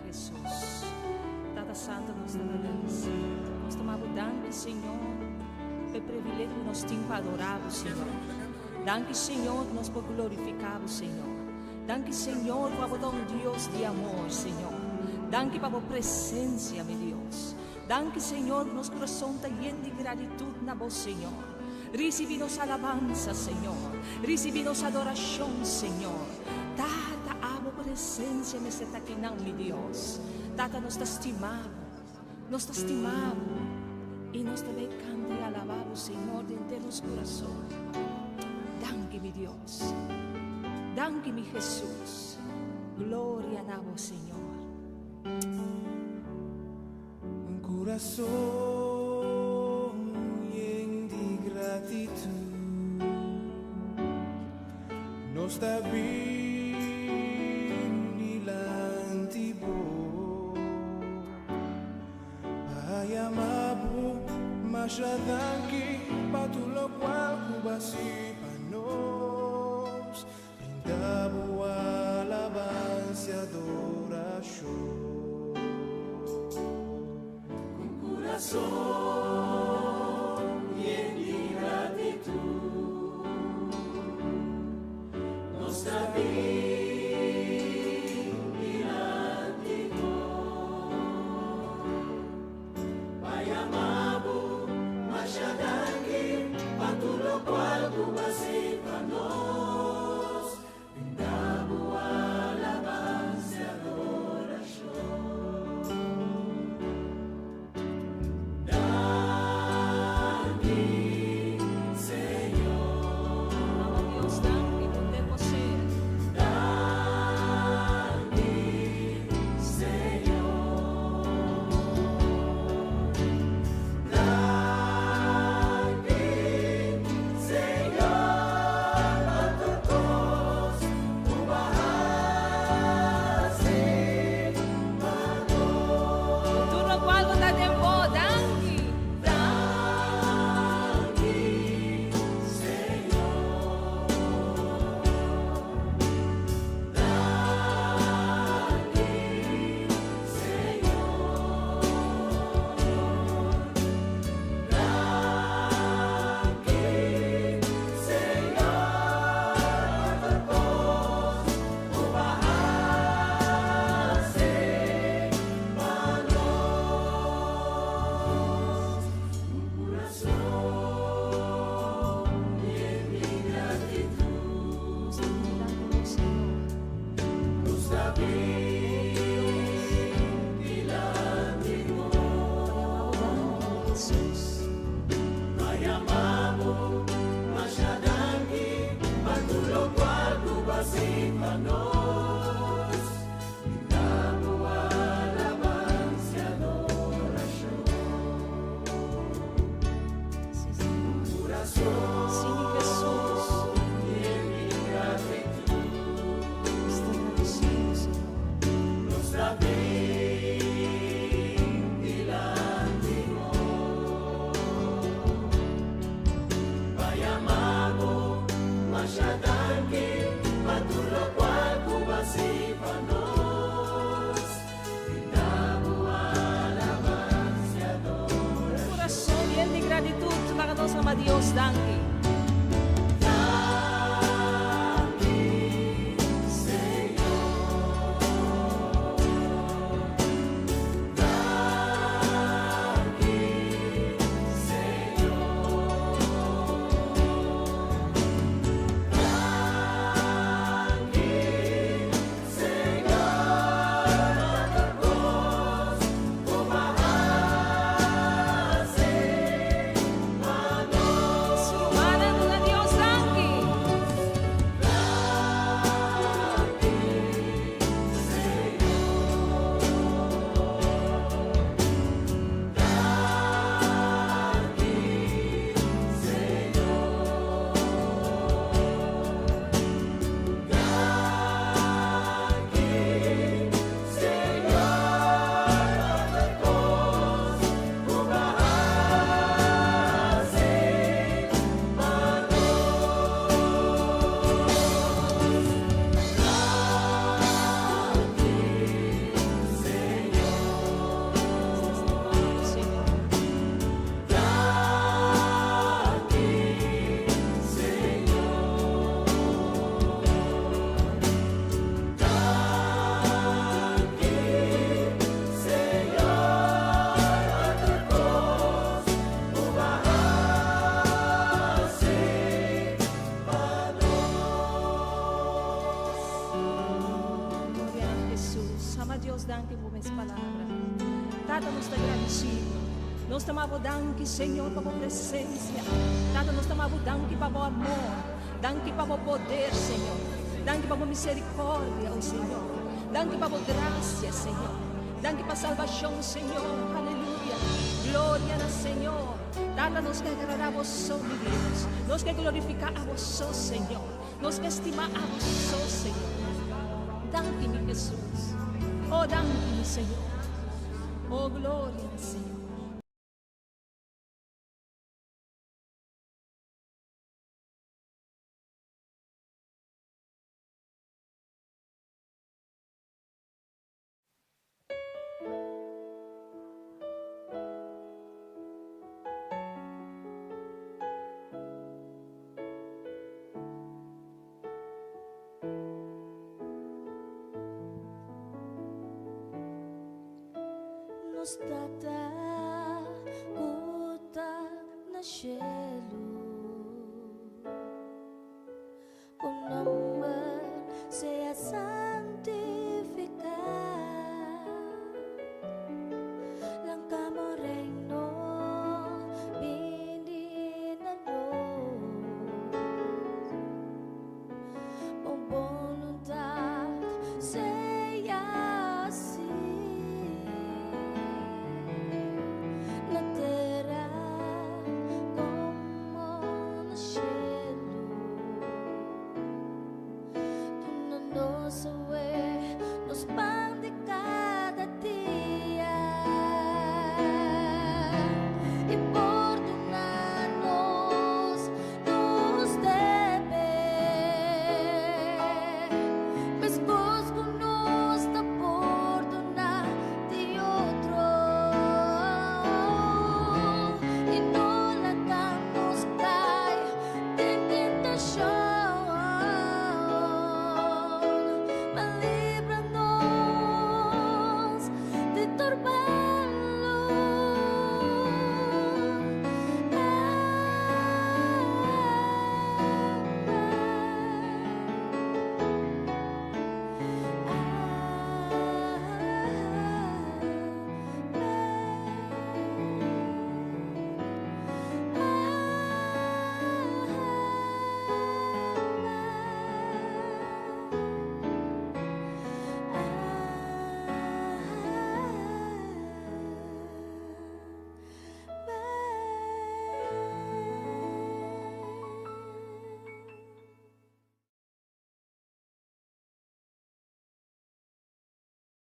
Jesus. Tata Santo, nos ta agradecido. Nos ta mabo danki, Señor, p'e privilegio ku nos tin pa adorá bo, Señor. Danki, Señor, ku nos por glorifiká bo, Señor. Danki, Señor, ku abo ta un Dios di amor, Señor. Danki pa bo presencia, mi Dios. Danki, Señor, ku nos kurason ta yen di gratitut na bo, Señor. Risibí nos alabansa, Señor. Risibí nos adorashon, Señor. Tata, abo presencia mester ta akinan, mi Dios. Tata, nos ta stima bo. Nos ta stima bo. I nos ta bay kanta i alabá bo, Señor, di henter nos kurason. Danki, mi Dios. Danki, mi Jesus. Gloria na bo, Señor. Un kurason yen di gratitut nos ta bin dilanti bo pa yama bo masha danki pa tur lokual ku bo a hasi pa nos. Brinda bo alabansa i adorashon. Ku kurason yen di gratitut, nos ta bin dilanti bo pa yama bo masha danki pa tur lokual ku bo a hasi pa nos. Brinda bo alabansa i adorashon. Danki, Señor. Mama Dios, danki por den bo ser. Danki, Señor. Danki, Señor, pa tur kos ku bo a hasi pa nos. Tur lokual ku ta den bo, danki. Danki, Señor. Danki, Señor. Danki, Señor, pa tur kos ku bo a hasi pa nos. Un kurason yen di gratitut. Nos ta dilanti bo, Señor. Nos ta bin dilanti bo. Pa yama bo danki, mi Jesus. Pa yama bo masha danki pa tur lokual ku bo a hasi pa nos. Brinda bo alabansa i adorashon. Sí, Señor. Kurason Sí, mi Jesus. yen di gratitut. Nos ta agradecido, Señor. Nos ta bin dilanti bo. Pa yama bo masha danki pa tur lokual ku bo a hasi pa nos. Brinda bo alabansa i adorashon. Kurason yen di gratitut, laga nos ama Dios danki. Danki, Señor. Danki, Señor. Danki, Señor, pa tur kos ku bo a hasi pa nos. Sí. Tata, nos ta gradisido. Nos ta mabo danki, Señor, pa bo presencia. Tata, nos ta mabo danki pa bo amor. Danki pa bo poder, Señor. Danki pa bo misericordia, oh Señor. Danki pa bo gracia, Señor. Danki pa salbacion, Señor. Aleluya. Gloria na Señor. Tata, nos ke agrada bo so, mi Dios. Nos ke glorifica abo so, Señor. Nos ke stima abo so, Señor. Danki, mi Jesus. Oh, danki, mi Señor. Oh, gloria na Señor. Nos Tata ku ta na shelu, Bo nomber sea santifiká. Lanka bo reino bini na nos. Bo boluntat sea hasí na tera komo na shelu. Duna nos awe nos pan di kada dia i pordona nos nos debe, meskos ku nos ta pordona di otro, i no laga nos kai den tentashon, ma libra nos di tur malu.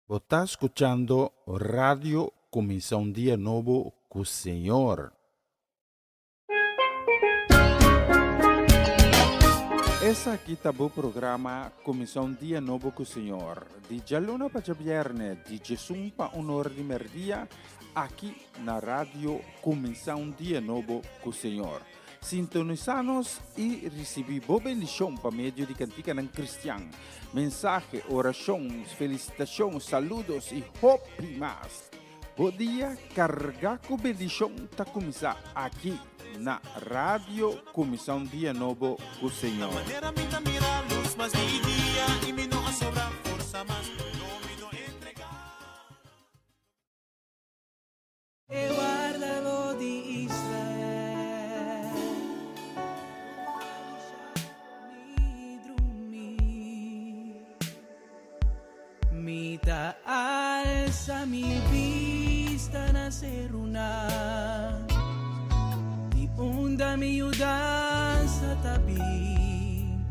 Bo ta skuchando Radio Kuminsá un Dia Nobo ku Señor. Esaki ta bo programa Kuminsá un Dia Nobo ku Señor, di djaluna pa djabièrnè, di djesun pa un ora di mèrdia, aki na Radio Kuminsá un Dia Nobo ku Señor. Sintonisá nos i risibí bo bendishon pa medio di kantikanan kristian, mensahe, orashon, felisitashon, saludos i hopi mas. Bo dia kargá ku bendishon ta kuminsá aki na Radio Kuminsá un Dia Nobo ku Señor. E wardadó di Israel. Mi drumí. Mi ta alsa mi bista na serunan, di unda mi yudansa ta bin.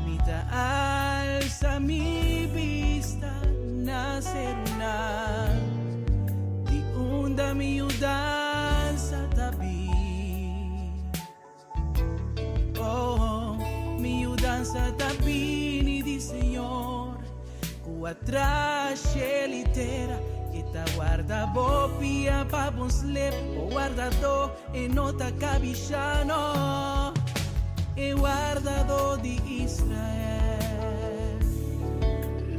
Mi ta alsa mi bista na serunan, di unda mi yudansa ta bin. Oh, mi yudansa ta bini di Señor, ku a traha shel i tera. E ta warda bo pia pa bon slep, bo wardadó e no ta kabishá, no. E wardadó di Israel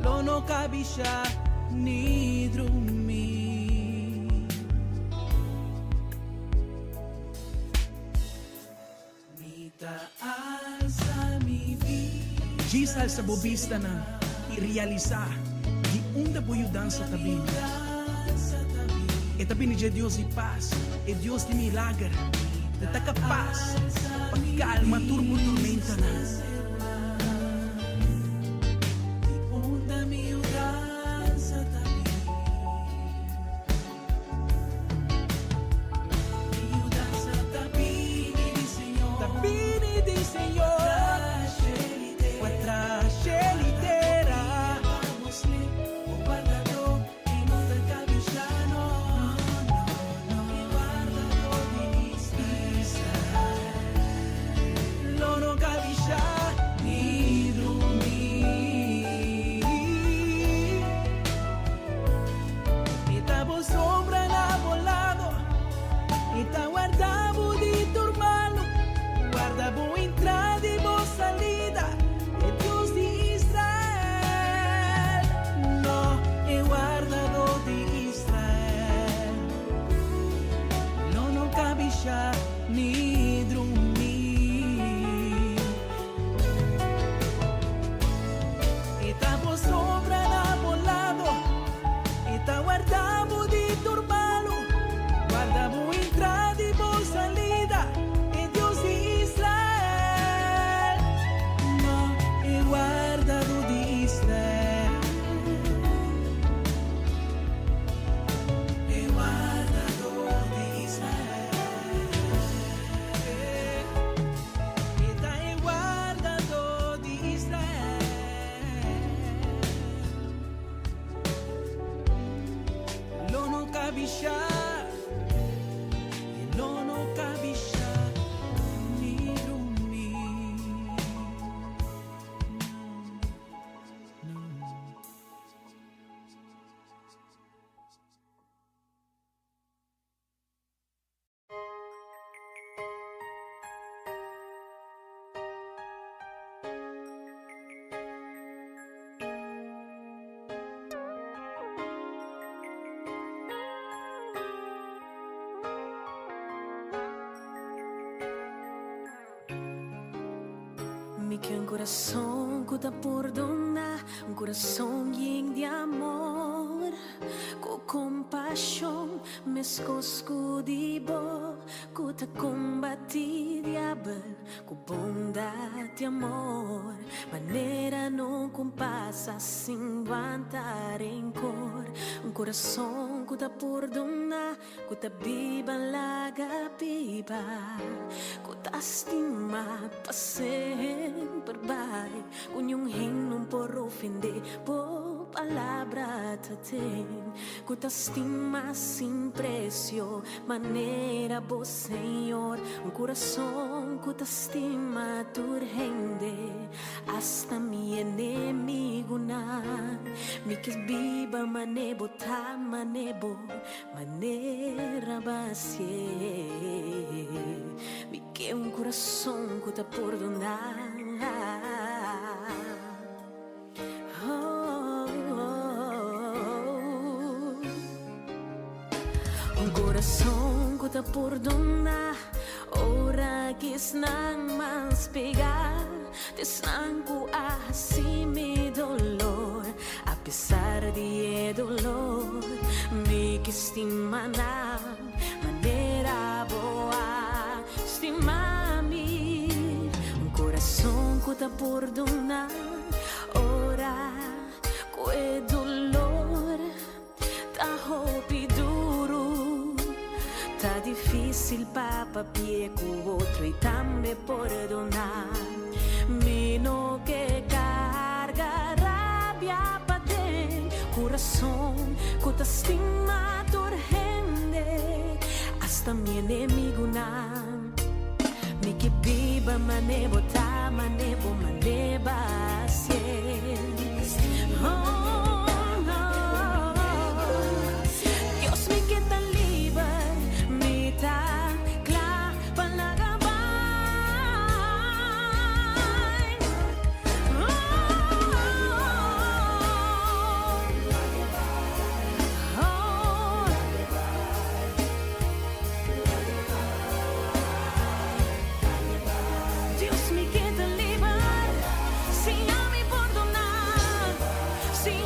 lo no kabishá ni drumí. Mi ta alsa mi Djis alsa bo bistanan i realisá di Unda bo yudansa ta bini? E ta bini dje Dios di pas, e Dios di milager. E ta kapas pa kalma tur bo tormentanan. Ta bini di Señor, ku a traha shelu i tera. Lo no kabisha ni drumi. E ta bo sombra na bo lado, e ta warda bo di tur malu, warda bo entrada i bo salida, e Dios di Israel, no, e wardadó di Israel, lo no kabisha ni drumi. E ta bo sombra na bo lado, e ta warda bo di tur malu, warda bo entrada i bo salida, e Dios di Israel, no, e wardadó di Israel, e wardadó di Israel. E ta e wardadó di Israel. Lo no kabishá, e lo no kabishá ni drumí. No, no. Mi ke un kurason ku ta pordoná, un kurason yen di amor, ku kompashon meskos ku di bo, ku ta kombatí diabel ku bondat i amor, manera no ku pasa sin wanta renkor, un kurason ku ta pordoná. Ku ta biba laga biba, ku ta stima pa semper bai, ku niun hen no por ofendé, bo palabra ta ten, ku ta stima sin presio, manera bo Señor, un kurason ku ta stima tur hende, asta mi enemigunan, mi kies biba mane bo ta, mane bo. Manera basie Mi ke un kurason ku ta pordoná oh, oh. Un kurason ku ta pordoná Ora ki esnan mas pegá T'esnan ku a hasi mi dolor A pesar di e dolor, mi ke stima nan manera bo a stima mi. Un corazon cu ta pordona ora cu e dolor ta hopi duru. Ta dificil pa papia cu otro y tambe pordona. Mi no ke carga rabia paden curason cu ta stima tur hende, hasta mi enemigunan. Mi ke biba mane bo ta, mane bo mane basie. Oh, no. Dios mi ke ta liber, mi ta kla pa laga bai. Oh, oh. Dios mi ke ta liber, siña mi pordoná, siña.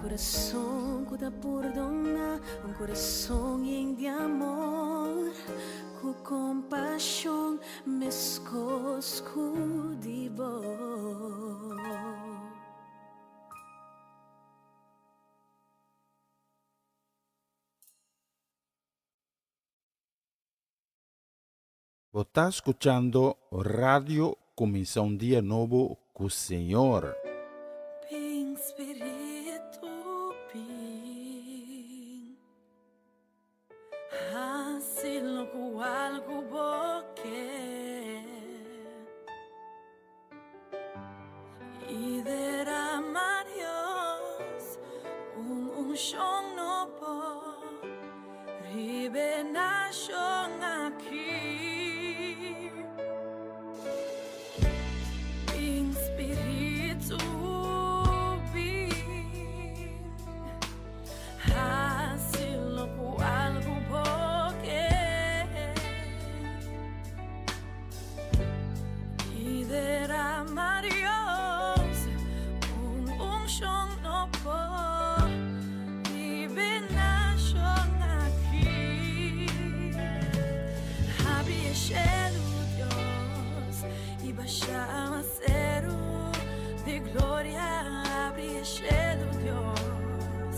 kurason ku ta pordoná, un kurason yen di amor, ku kompashon meskos ku di bo. Bo ta skuchando Radio Kuminsá un Dia Nobo ku Señor. Bin Spiritu bin Hasi lokual ku bo ke I derama Dios un unshon nobo Riba e nashon aki. Bin Spiritu bin Hasi lokual ku bo ke I derama Dios un unshon nobo Riba e nashon aki. Habri e shelu, Dios, i basha awaseru di gloria. Habri e shelu, Dios,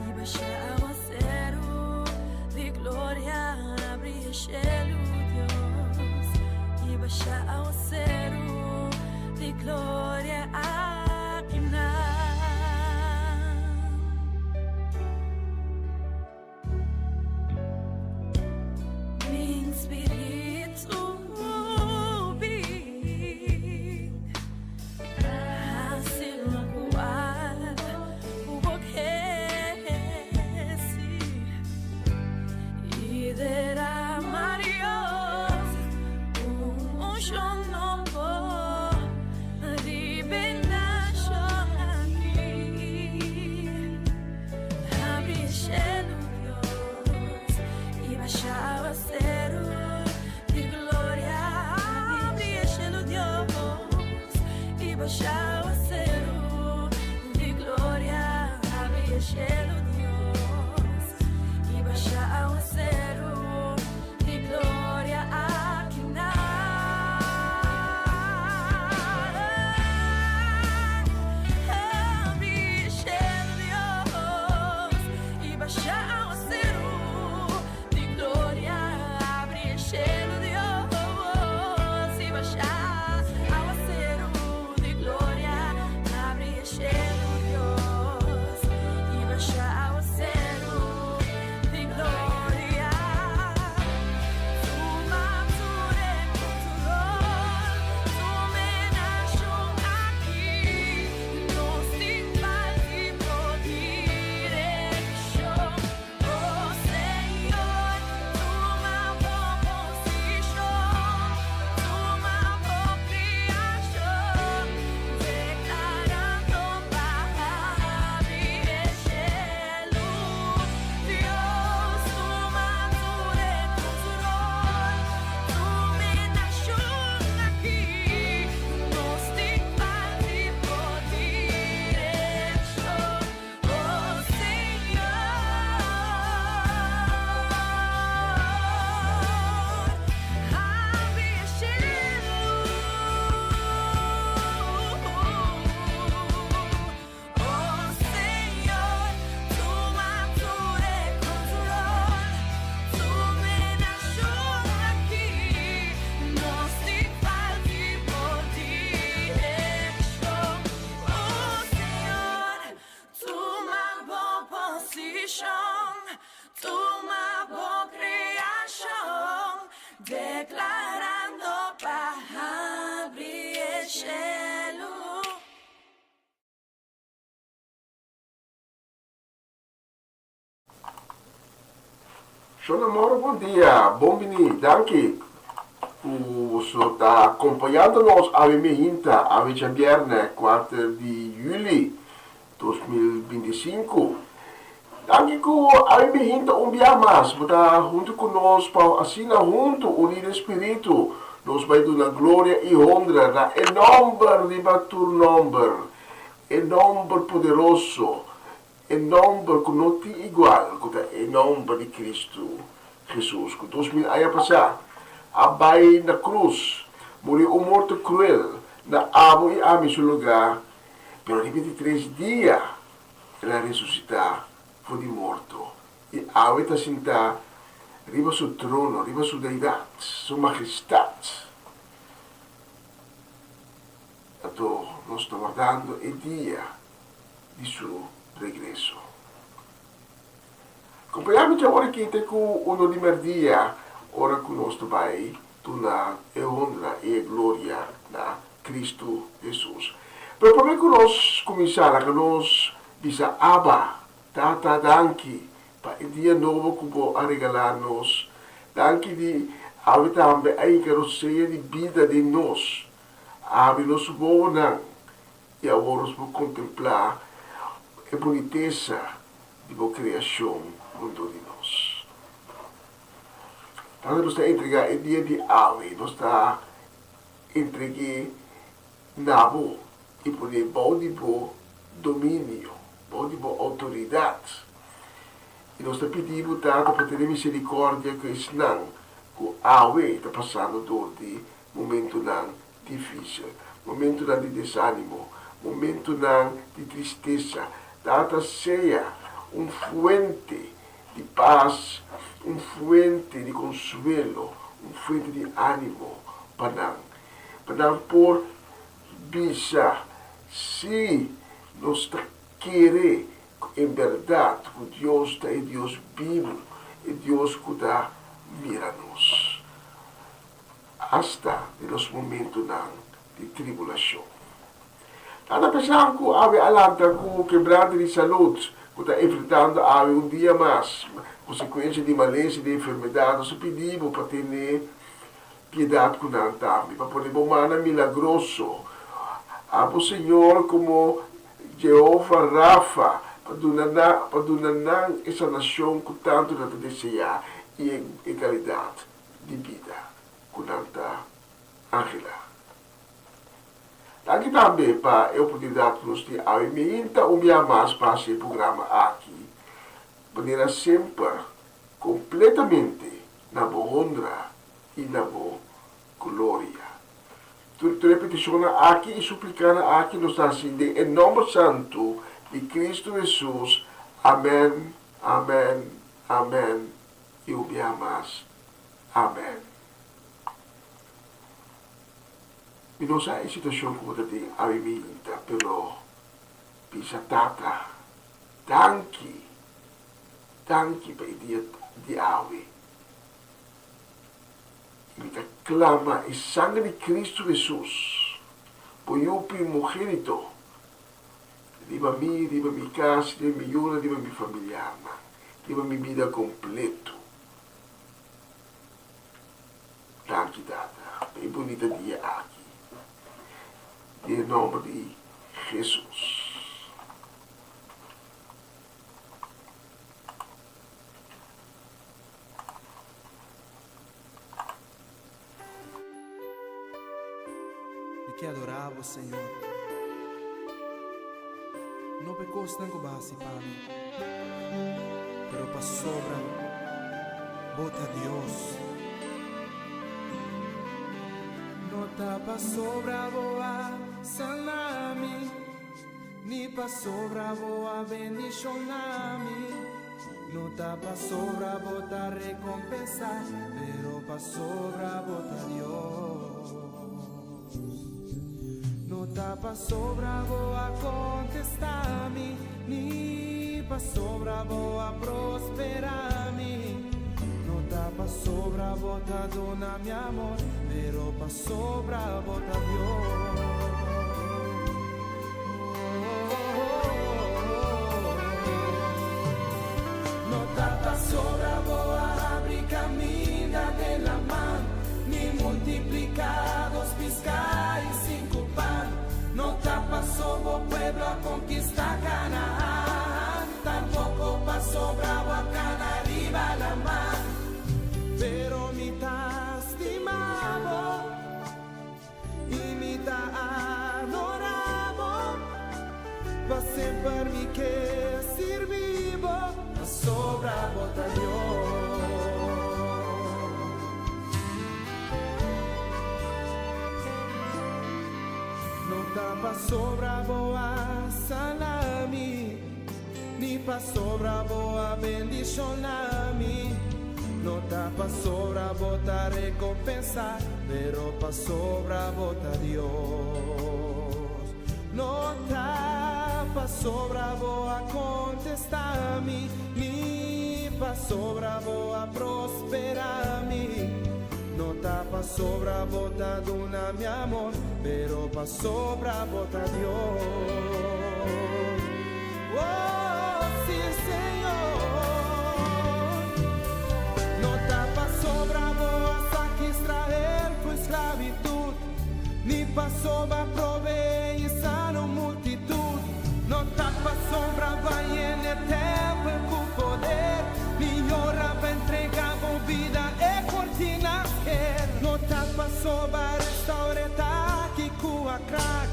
i basha awaseru di gloria. Habri e shelu, Dios, i basha awaseru di gloria aki nan. Bin Spiritu bin Hasi lokual ku bo ke si I derama Dios un unshon nobo Riba e nashon aki. Habri e shelu, Dios, i basha awaseru di gloria. Habri e shelu, Dios, i basha awaseru di gloria. Habri e shelu, Dios, i basha awaseru di gloria aki nan. Habri e shelu, Dios, i basha awaseru di gloria. Habri e shelu, Dios, i basha awaseru di gloria. Habri e shelu, Dios, i basha awaseru di gloria. Tuma tur e control, tuma e nashon aki. Nos tin falta bo direkshon. Oh Señor, tuma bo posishon, tuma bo kreashon, deklarando pa habri e shelu. Dios, tuma tur e control, tuma e nashon aki. Nos tin falta bo direkshon. Oh Señor, habri e shelu. Oh Señor, tuma tur e control, tuma e nashon aki. Nos tin falta bo direkshon. Oh Señor, tuma bo posishon, tuma bo kreashon, deklarando pa habri e shelu. Shon Amor bon dia, bon bini, danki ku boso ta akompañando nos awe mihinta, awe djabièrnè kuater di yüli 2025. Danki ku awe mihinta un bia mas bo ta huntu ku nos pa asina huntu uní den spiritu nos bai duna gloria i honra na e nòmber riba tur nòmber, e nòmber poderoso. E nòmber ku no tin igual, ku ta e nòmber di Kristu Hesus, ku 2000 aña pasá a bai na krus, muri un morto kruel na abo i ami su lugá, pero riba di tres dia el a resusitá for di morto i awe ta sintá riba su trono, riba su deidat, su magestat. Anto nos ta wardando e dia di su regreso. Kompañá mi djawor aki te ku uno di merdia ora ku nos ta bai duna e honra i e gloria na Kristu Hesus. Pero promé ku nos kuminsá laga nos bisa Abba, Tata, danki pa e dia nobo ku bo a regalá nos. Danki di awe tambe a hinka rosea di bida den nos. Abri nos wowonan i awor nos por kontemplá e bunitesa di bo kreashon rondó di nos. Tata nos ta entregá e dia di awe, nos ta entreg'é na bo i pon'é bou di bo dominio, bou di bo outoridat. I nos ta pidi bo, Tata, pa tene miserikòrdia ku esnan ku awe ta pasando dor di momentunan difísil, momentunan di desánimo, momentunan di tristesa. Tata sea un fuente di pas, un fuente di konsuelo, un fuente di ánimo pa nan, pa nan por bisa, Sí, nos ta kere ku en bèrdat ku Dios ta e Dios bibu, e Dios ku ta mira nos. Asta den nos momentunan di tribulashon. Tata pesar ku awe a lanta ku kebrante di salud ku ta enfrentando awe un dia mas konsekuensia di malesa i di enfermedat, nos ta pidi bo pa tene piedat ku nan tambe, pa pone bo mannan milagroso. Abo Señor komo Jehova Rafa pa duna nan pa duna nan e sanashon ku tantu nan ta deseá i e kalidat di bida ku nan ta anhelá. Danki tambe pa e oportunidat ku nos tin awe meinta un bia mas pa hasi e programa aki manera semper kompletamente na bo honra i na bo gloria. Tur e petishonnan aki i suplikanan aki nos ta hasi den e nòmber santu di Kristu Hesus. Amèn, amèn, amèn. I un biaha mas. Amen. Mi no sa e situacion cu bo ta den awe minta, pero bisa Tata, danki, danki pa e dia di awe. I mi ta clama e sangre di Cristo Jesus, bo Yu primogenito, riba mi, riba mi cas, riba mi yunan, riba mi familiarnan, riba mi bida completo. Danki Tata pa e bunita dia aki. Den e nomber di Jesus. Mi ke adorá bo, Señor. No p'e kosnan ku bo a hasi pa mi, pero pasobra bo ta Dios. No ta pasobra bo a sana mi, ni pasobra bo a bendishoná mi. No ta pasobra bo ta rekompensá, pero pasobra bo ta Dios. No ta pasobra bo a kontestá mi, ni pasobra bo a prosperá mi. No ta pasobra bo ta duna mi amor, pero pasobra bo ta Dios. No ta pasobra bo a habri kaminda den laman, ni multipliká dos piská i sinku pan. No ta paso bo pueblo a konkistá Kanaan, tampoko pasobra bo a kana riba laman. Pero mi ta stima bo. pasobra bo ta Dios. No ta pasobra bo a sana mi, ni pasobra bo a bendiciona mi. No ta pasobra bo ta recompensa, pero pasobra bo ta Dios. No ta pasobra bo a contesta mi, ni pasobra bo a prospera mi. No ta pasobra bo ta duna mi amor, pero pasobra bo ta Dios. Oh, sí, Señor. No ta pasobra bo a saca Israel for esclavitud, ni pasobra bo a provee y sana un multitud. No ta pasobra bo a yena tempel cu poder, ni ora bo a entrega bo bida e cortina sker. No ta pasobra bo a restaura taki cu a krak,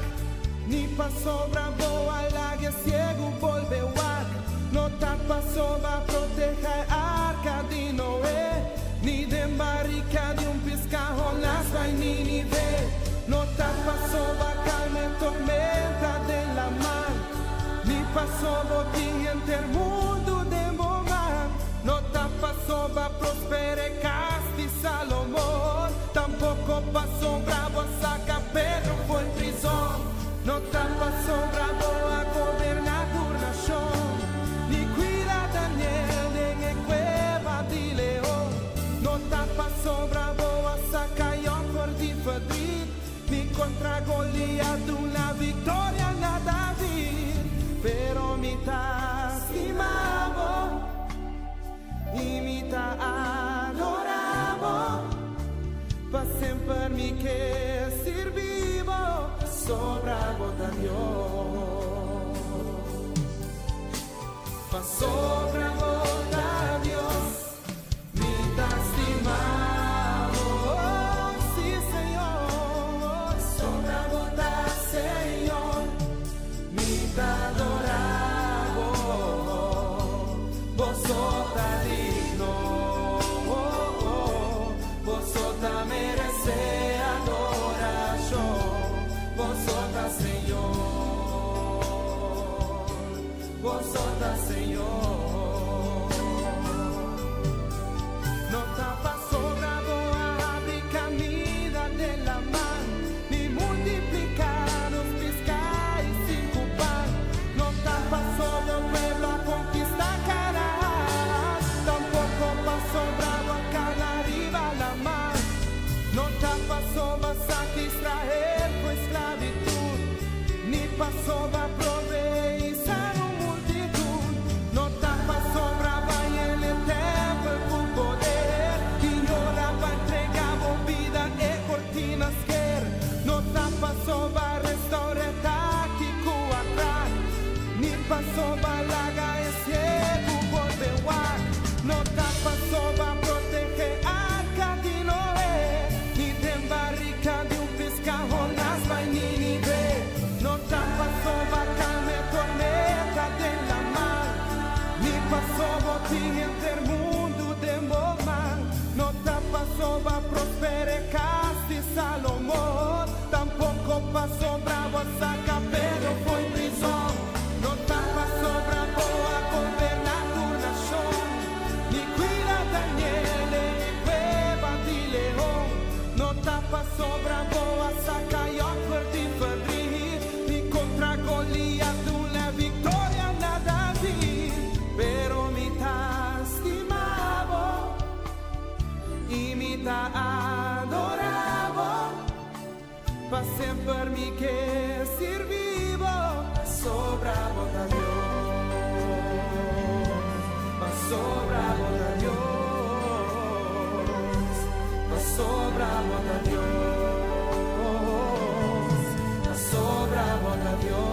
ni pasobra bo a laga ciego bolbe wak. No ta pasobra bo a proteha arca di Noe, ni den barica di un pisca Jonas bai Ninive. No ta pasobra bo a calma tormenta den laman, ni pasobra bo tin henter mundo den bo man. No ta pasobra bo a prospera cas di Salomon, tampoco pasobra bo a saca Pedro for di prizon. No ta pasobra bo a goberna tur nacion, ni cuida Daniel den cueva di leon. No ta pasobra bo a saca Job for di verdriet, ni contra Goliat duna victoria na David. Pero mi ta stima bo, y mi ta adora bo, pa semper mi kier sirbi bo, pasobra bo ta Dios. Pasobra bo ta Dios, mi ta stima bo, sí, Señor. Pasobra bo ta Señor, mi ta adora bo, bo so ta digno, bo so ta merece adoracion, bo so ta Señor, bo so ta Señor. No ta pasobra bo a habri caminda den laman, ni multiplica dos pisca y cinco pan. No ta pasobra bo pueblo a conquista Canaan, tampoco pasobra bo a cana riba laman. No ta pasobra bo a saca Israel for di esclavitud, ni pasobra bo a provee sana un multitud. No ta pasobra bo a yena tempel cu poder, y ora bo a entrega bo bida e cortina sker. No ta pasobra bo a restaura taki cu a krak, ni pasobra bo a laga e ciego bolbe wak. No ta pasobra bo a proteha arca di Noe, ni den barica di un pisca Jonas bai Ninive. No ta pasobra bo a calma tormenta den laman, ni pasobra bo tin henter mundo den bo man. No ta pasobra bo a prospera cas di Salomon, tampoco pasobra bo a saca Pedro for di prizon. No ta pasobra bo a goberna tur nacion, ni cuida Daniel den cueva di leon. No ta pasobra bo a saca Job for di verdriet, ni contra Goliat duna victoria na David. Pero mi ta stima bo, y mi ta adora bo, pa semper mi kier sirbi bo, pasobra bo ta Dios, pasobra bo ta Dios, pasobra bo ta Dios, pasobra bo ta Dios.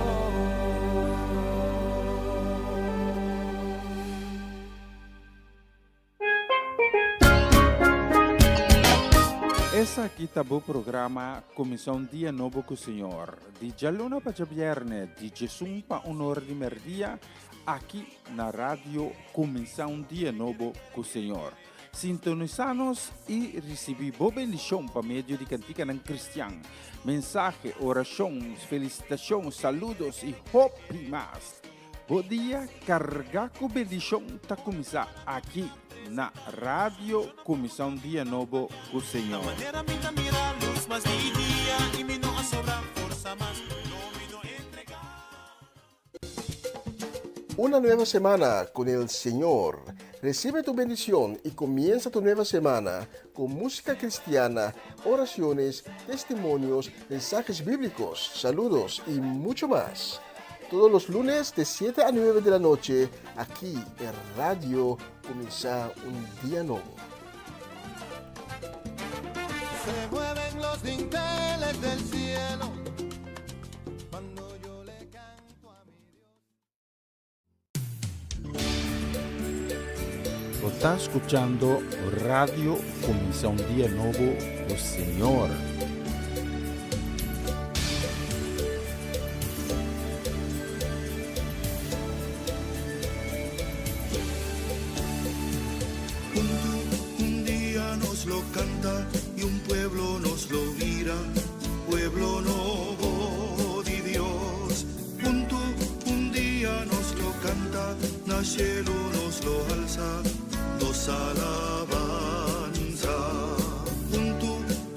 Esaki ta bo programa Cuminsa un Dia Nobo cu Señor. Di djaluna pa djabierne, di 11 pa 1 or di merdia. aki na Radio Kuminsá un Dia Nobo ku Señor. Sintonisá nos i risibí bo bendishon pa medio di kantikanan kristian, mensahe, orashon, felisitashon, saludos i hopi mas. Bo dia kargá ku bendishon ta kuminsá aki na Radio Kuminsá un Dia Nobo ku Señor. Una nueva semana con el Señor. Recibe tu bendición y comienza tu nueva semana con música cristiana, oraciones, testimonios, mensajes bíblicos, saludos y mucho más. Todos los lunes de 7 a 9 de la noche, aquí en Radio Comienza un Día Nuevo. Se mueven los dinteles del cielo cuando yo le canto a mi Dios. Bo ta skuchando Radio Kuminsá un Dia Nobo ku Señor. Junto un día nos lo canta y un pueblo nos lo mira, pueblo nuevo de Dios. Junto un día nos lo canta, na cielo nos lo alza, nos alabanza. Junto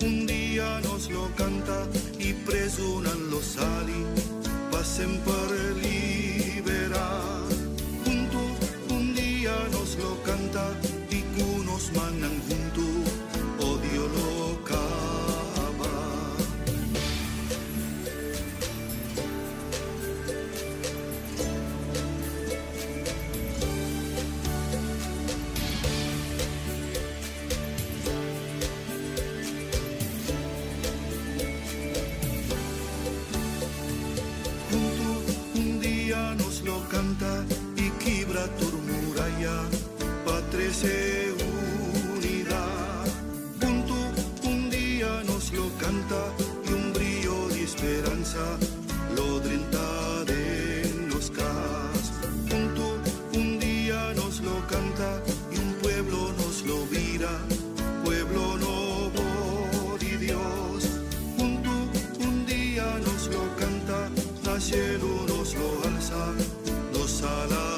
un día nos lo canta y presunan los sali, pasen por liberar. Junto un día nos lo canta y cunos manan junto, odio lo cava. Junto un día nos lo canta y quibra tu muralla, patrece unidad. Junto un día nos lo canta y un brillo de esperanza lo drenta de nos cas. Junto un día nos lo canta y un pueblo nos lo vira, pueblo nuevo de Dios. Junto un día nos lo canta, la cielo nos lo alza, nos alabanza.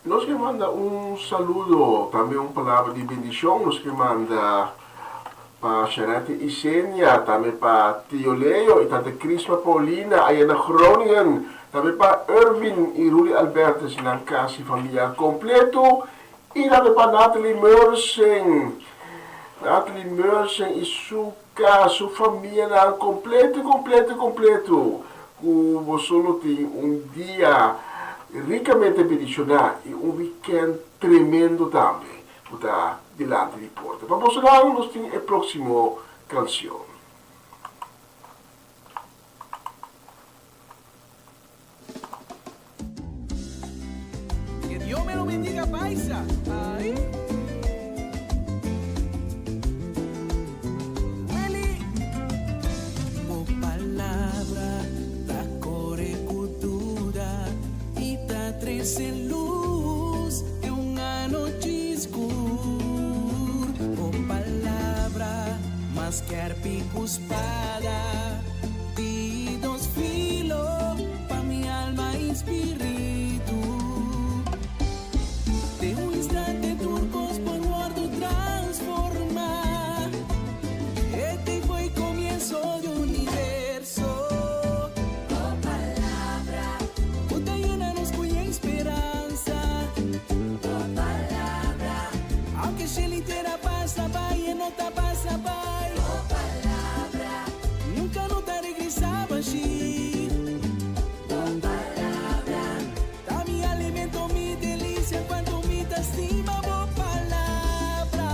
Nos ke manda un saludo, tambe un palabra di bendishon nos ke manda pa Sharette Isenia, tambe pa Tio Leo i Tante Crisma Paulina aya na Groningen, tambe pa Erwin i Rudy Albertus nan kas i famia kompleto i tambe pa Natalie Meursen, Natalie Meursen i su kas, su famianan kompleto kompleto kompleto. Ku boso lo tin un dia rikamente bendishoná i un wikènt tremendo tambe ku ta dilanti di porta. Pa bosonan nos tin e próksimo kansion. Que Dios me lo bendiga paisa. Ay. Willy. Bo palabra ta kore ku duda i ta trese lus den un anochi skur. Bo palabra mas skerpi ku spada di dos filo. Pa mi alma i spiritu. Den un instante tur kos por wòrdu transformá. E tempu i komienso di universo. Bo palabra. Ku ta yena nos ku yen speransa. Bo palabra. Aunke shel i tera pasa bai, e no ta pasa bai. Bo palabra. Nunka no ta regresá bashí. Bo palabra ta mi alimento, mi delicia, cuanto mi ta stima bo palabra.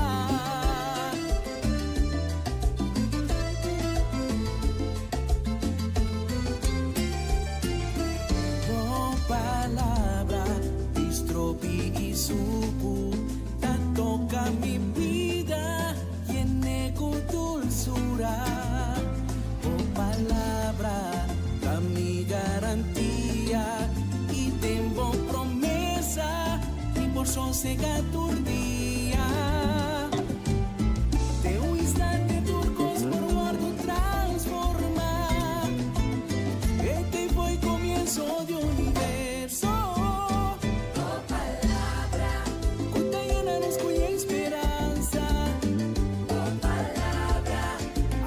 Bo palabra di stropi i suku ta toca mi bida. Yene ku dulsura. Bo palabra ta mi garantia i den bo promesa mi por sosega tur dia. Den un instante tur kos por wòrdu transformá. E tempu e komienso di universo. Bo palabra. Ku ta yena nos ku yen speransa. Bo palabra.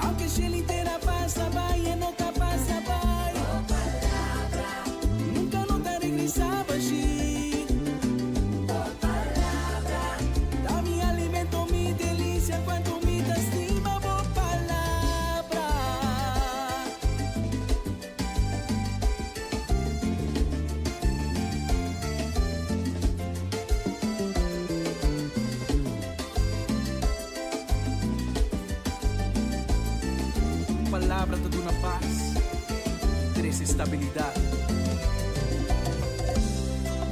Aunke shel entera pasa bai, e no ta pasa bai. Bo palabra. Nunka no ta regresá bashí. Bo palabra. Ta mi alimento, mi delicia, kuantu mi ta stima bo palabra. Palabra ta duna pas, trese stabilidat.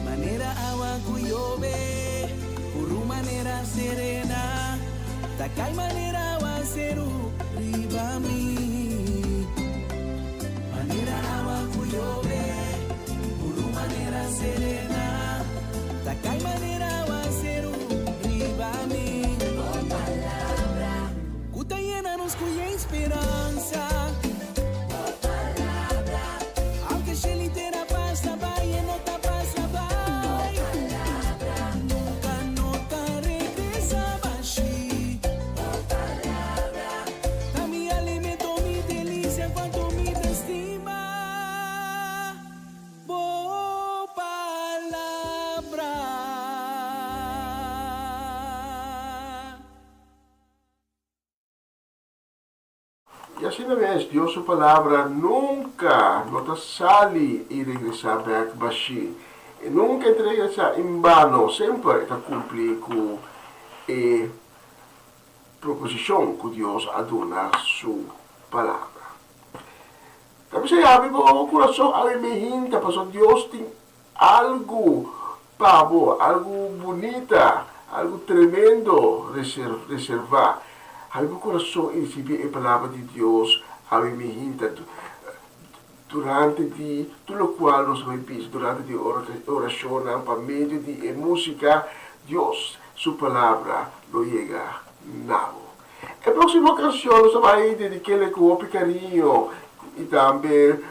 Manera awa ku yobe, puru manera serena, ta kai manera awaseru riba mi. Manera awa ku yobe, puru manera serena, ta kai manera awaseru riba mi. Bo palabra ku ta yena nos ku yen speransa. Bo palabra, aunke shel entera pasa bai, e no ta pasa bai. Bo palabra nunka no ta regresa bashí. Bo palabra. Ta mi alimento, mi delicia, cuanto mi ta estima bo palabra. I asina mes, Dios su Palabra nunka no ta sali i regresá bèk bashí. E nunka e ta regresá en bano, semper e ta kumpli ku e Proposishon ku Dios a duna su Palabra. Ta bisa yabi bo kurason awe mehinta pasobra Dios tin algu pa bo, algu bunita, algu tremendo reservá. Habi bo kurason i risibí e Palabra di Dios awe mehinta durante di tur lokual nos bai bisa durante di orashonnan pa medio di e músika, Dios su Palabra lo yega na bo. E próksimo kanshon nos ta bai dedik'é ku hopi kariño i tambe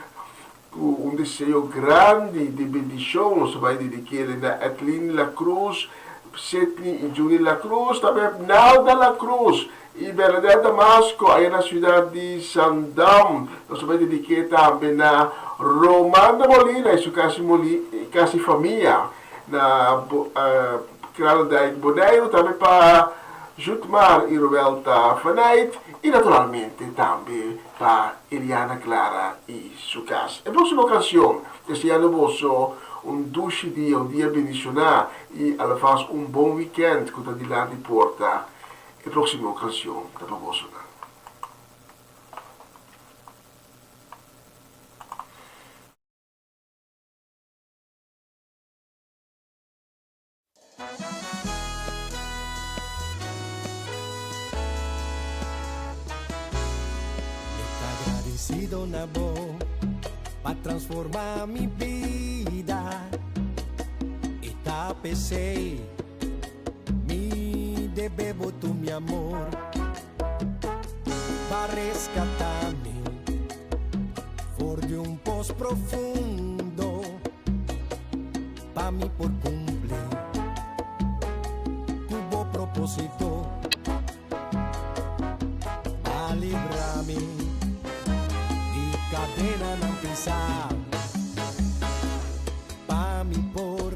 Ku un deseo grandi di bendishon nos ta bai dedik'é na Edlin La Cruz, Sidney i Julie La Cruz, tambe Nalda La Cruz i Bernadette Damasco aya na siudat di Zandam. Nos ta bai dedik'é tambe na Romanda Molina i su kasi kasi famia na Kralendijk, Boneiru, tambe pa Jutmar i Roelta Fanait i naturalmente tambe pa Eliana Clara i su kas. E próksimo kansion, deseando boso un dushi dia, un dia bendishoná i alvast un bon wikènt ku ta dilanti porta. E próksimo kansion ta pa bosonan. Mi ta agradecido na bo pa transforma mi bida y ta p'esey mi debe bo tu mi amor pa rescata mi for di un pos profundo. Pa mi por cumpli cu bo proposito, Pa libra mi di cadenanan pisa, Pa mi por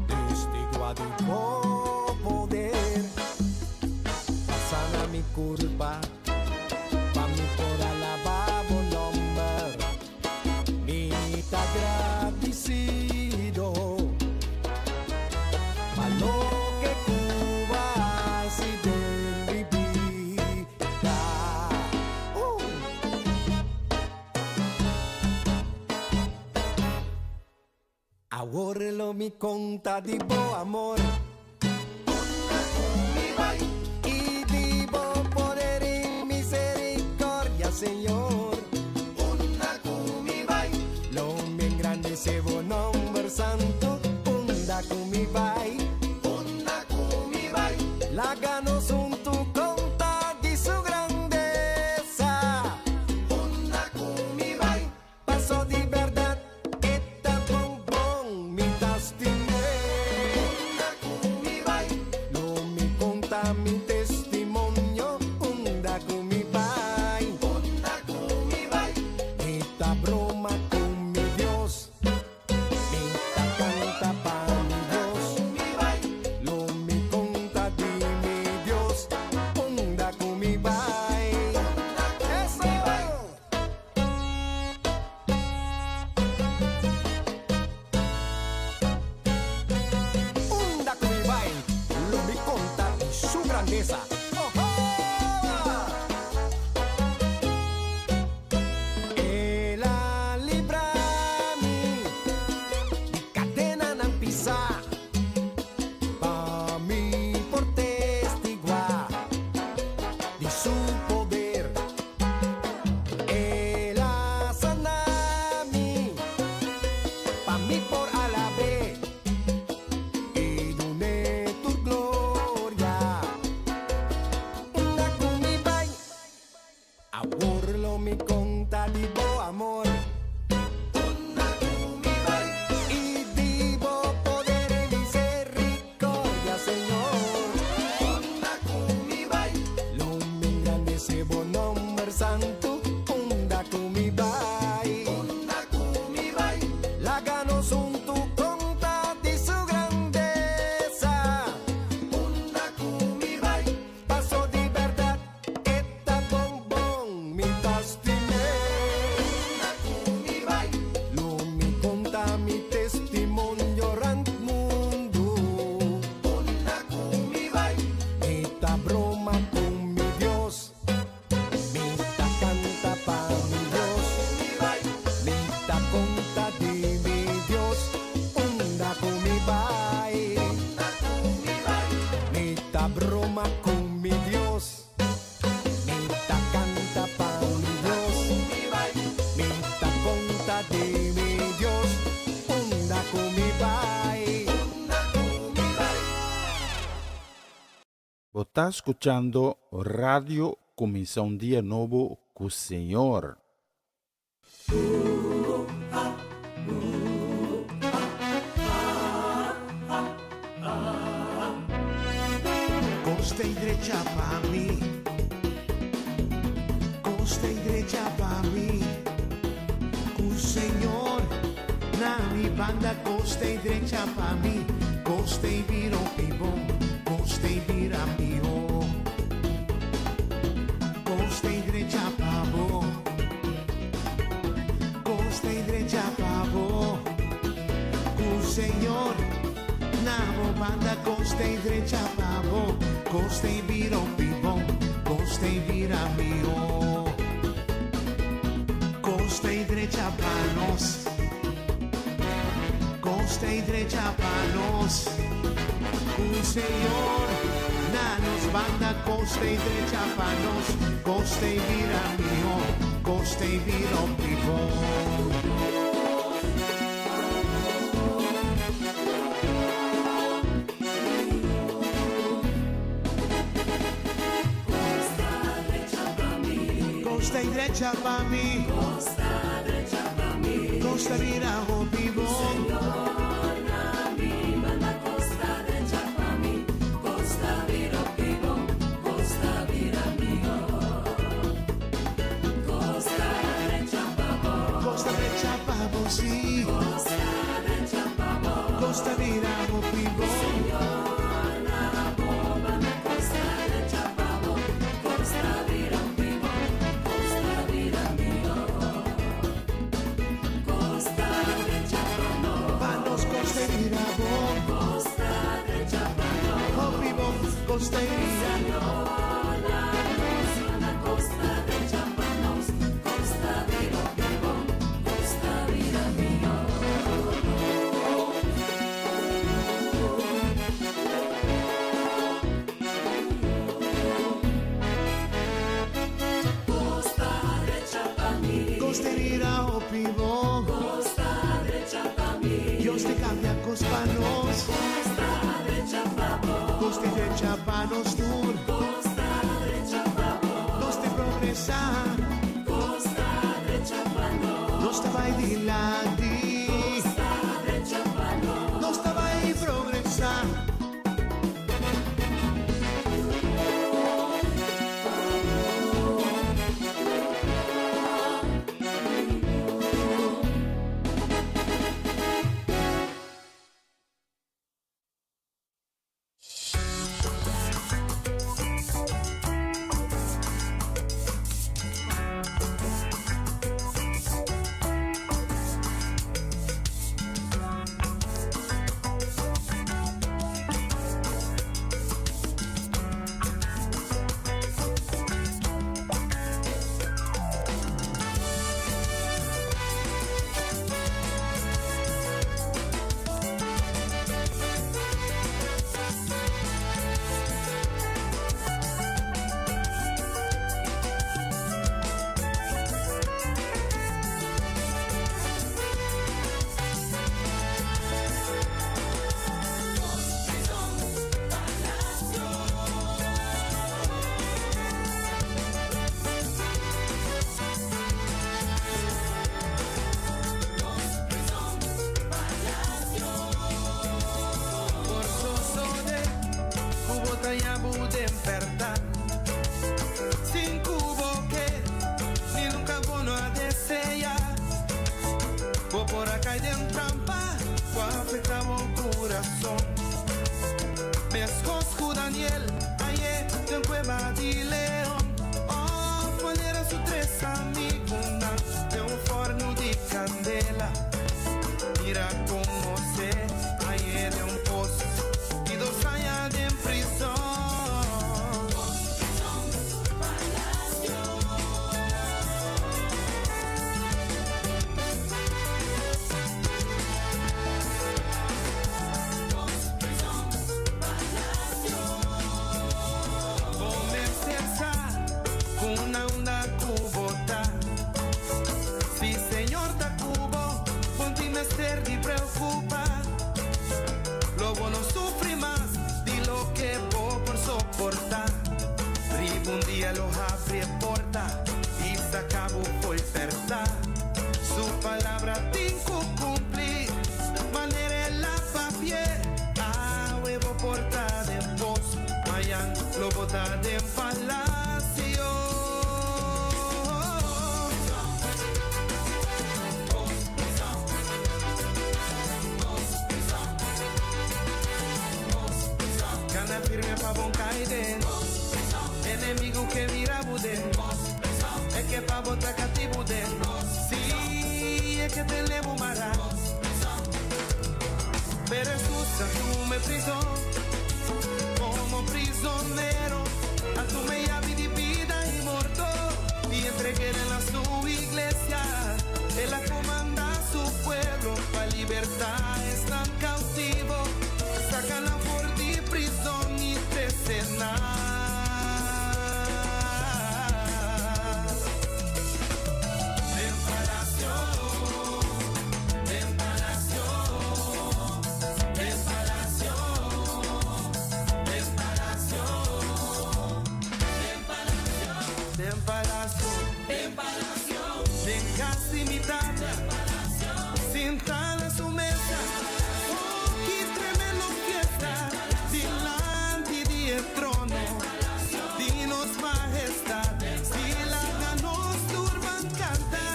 testigua di bo poder, Pa sana mi curpa, Pa mi por alaba bo nomber. Mi ta gradisido pa loke ku bo a hasi den mi bida. Awor lo mi konta di bo amor. I di bo poder i misericordia, Señor. Lo mi engrandece bo nomber santo. Unda cu mi bai. Laga nos huntu conta di su grandeza. Paso di berdad e ta bon bon mi ta stim'é. Unda cu mi bai. Lo mi conta mi testimonio unda cu mi bai. Unda cu mi bai. Mi ta broma cu mi Dios. Mi ta canta pa mi Dios. Lo mi conta di mi Dios unda cu mi bai. Eso! Unda ku mi bai, lo mi konta di su grandesa. Ohoa! El a libra mi di kadenanan pisá, pa mi por testiguá di su poder. El a sana mi, pa mi por alab'é i dun'é tur gloria. Unda ku mi bai, awor lo mi konta di bo amor. Unda ku mi bai, i di bo poder i misericordia, Señor. Unda ku mi bai, lo mi engrandece bo nomber santu. Unda ku mi bai, unda ku mi bai, laga nos huntu konta di su grandesa. Unda ku mi bai, paso di bèrdat e ta bon bon, mi ta stim'é. Unda ku mi bai, lo mi konta mi testimonio rant mundu. Unda ku mi bai, mi ta broma ku mi Dios. Mi ta kanta pa mi Dios. Mi ta konta di mi Dios. Unda ku mi bai. Mi ta broma ku mi Dios. Mi ta kanta pa mi Dios. Mi ta konta di mi Dios. Unda ku mi bai. Bo ta skuchando Radio Kuminsá un Dia Nobo ku Señor. Costa y drecha pa mi. Costa y drecha pa mi. Ku Señor na mi banda costa y drecha pa mi. Costa y viro pibón. Costa y vira mio. Costa y drecha pa bo. Costa y drecha pa bo. Ku Señor na bo banda costa y drecha pa bo. Costa y viro pibón. Costa y vira mio. Costa y drecha pa nos. Costa y drecha pa nos. Ku Señor na nos banda costa y drecha pa nos. Costa y vira mio. Costa y viro pibón. Costa y drecha pa mi. Costa vira hopi bon. Costa drecha pa bo sí. Costa vira hopi bon. Pa nos costa vira bon. Hopi bon. Costa vira. Costa vira hopi bon. Dios te cambia cos pa nos. Costa drecha pa nos tur. Nos te progresa. Nos ta bay dilanti. Nos ta bay progresa. Por sosode, cubo tayabu despertar. Sin cubo que ni nunca bono a desear. Bo por acá y en trampa, cu afecta bo corazón. Mescos cu Daniel, ayer den cueva di leon. Oh, manera su tres amigunan den un forno di candela. Mira con José, ayer de un pozo y 2 años en prisión. Bo sa cu na unda cu bo ta. Si Señor ta cu bo, bo no tin mester di preocupa. Lo bo no sufri mas di loke bo por soporta. Riba un dia lo habri porta y saca bo fo'i perta. bo ta katibu den. Sí, e ke tene bo mará. Pero Hesus a tuma e prizon komo prizonero, a tuma e yabi di bida i morto i entreg'é na su iglesia. El a komandá su pueblo pa libertá esnan kautivo, saka nan for di prizon i trese nan. Den palacio, den palacio, den palacio, den palacio, den palacio, den palacio, den palacio, den cas di mi tata, sintá na su mesa, oh ki tremendo fiesta, dilanti di e trono di nos Mahestad, si laga nos tur ban canta,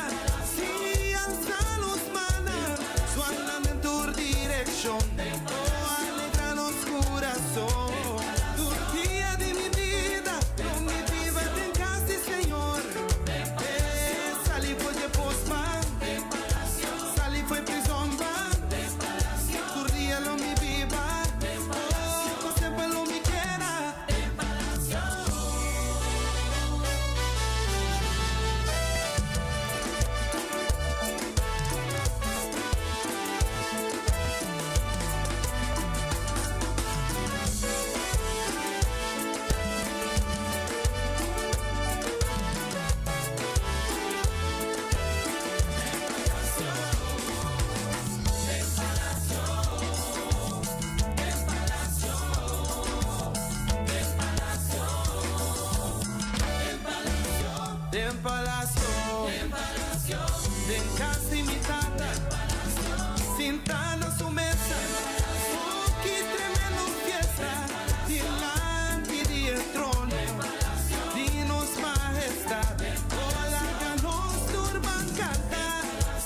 si alza nos mannan, suana den tur direccion, oh alegra nos curason. Tur dia di mi bida, lo mi biba den cas di Señor. Eh, sali for di e pos ban, sali for e prizon ban, tur dia lo mi biba, oh, pa semper lo mi keda. Den palacio, den cas di mi tata, sinta na su mesa, oh ki tremendo fiesta, dilanti di e trono di nos Mahestad, oh laga nos tur ban canta,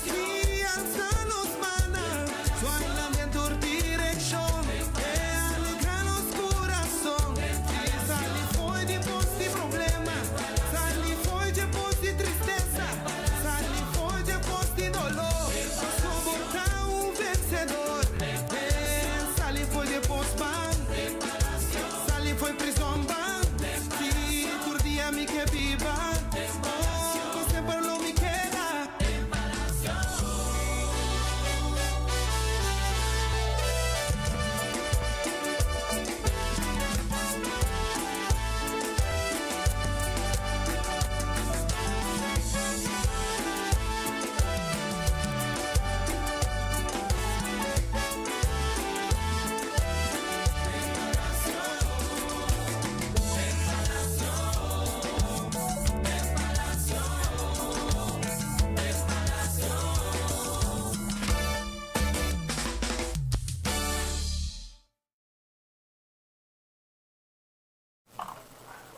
si alza nos mannan, suana den tur direccion, e alegra nos curason, si sali fo'i di pos di problema, sali fo'i dje pos di tristesa, sali fo'i dje pos di dolor, paso bo ta un vencedor, e sali fo'i dje pos ban, sali fo'i prizon ban, si tur dia mi ke biba, oh pa semper lo mi keda.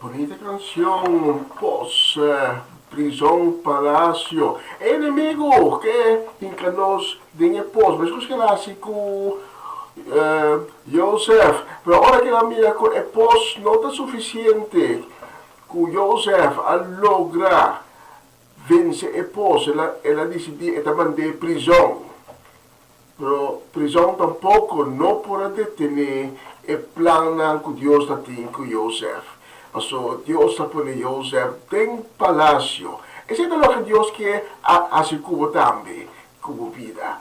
Bonita cancion pos prison palacio e enemigo ke hinca nos den e pos mescos ke el a haci cu Joseph pero ora ke el a mira cu e pos no ta suficiente cu Joseph a logra vence e pos el a dicidi e ta mand'e prison. Pero prizon tampoco no por a detene e plannan cu Dios ta tin cu Josef. Paso Dios ta pone Josef den palacio. Esey ta loke Dios kier a haci cu bo tambe, cu bo bida.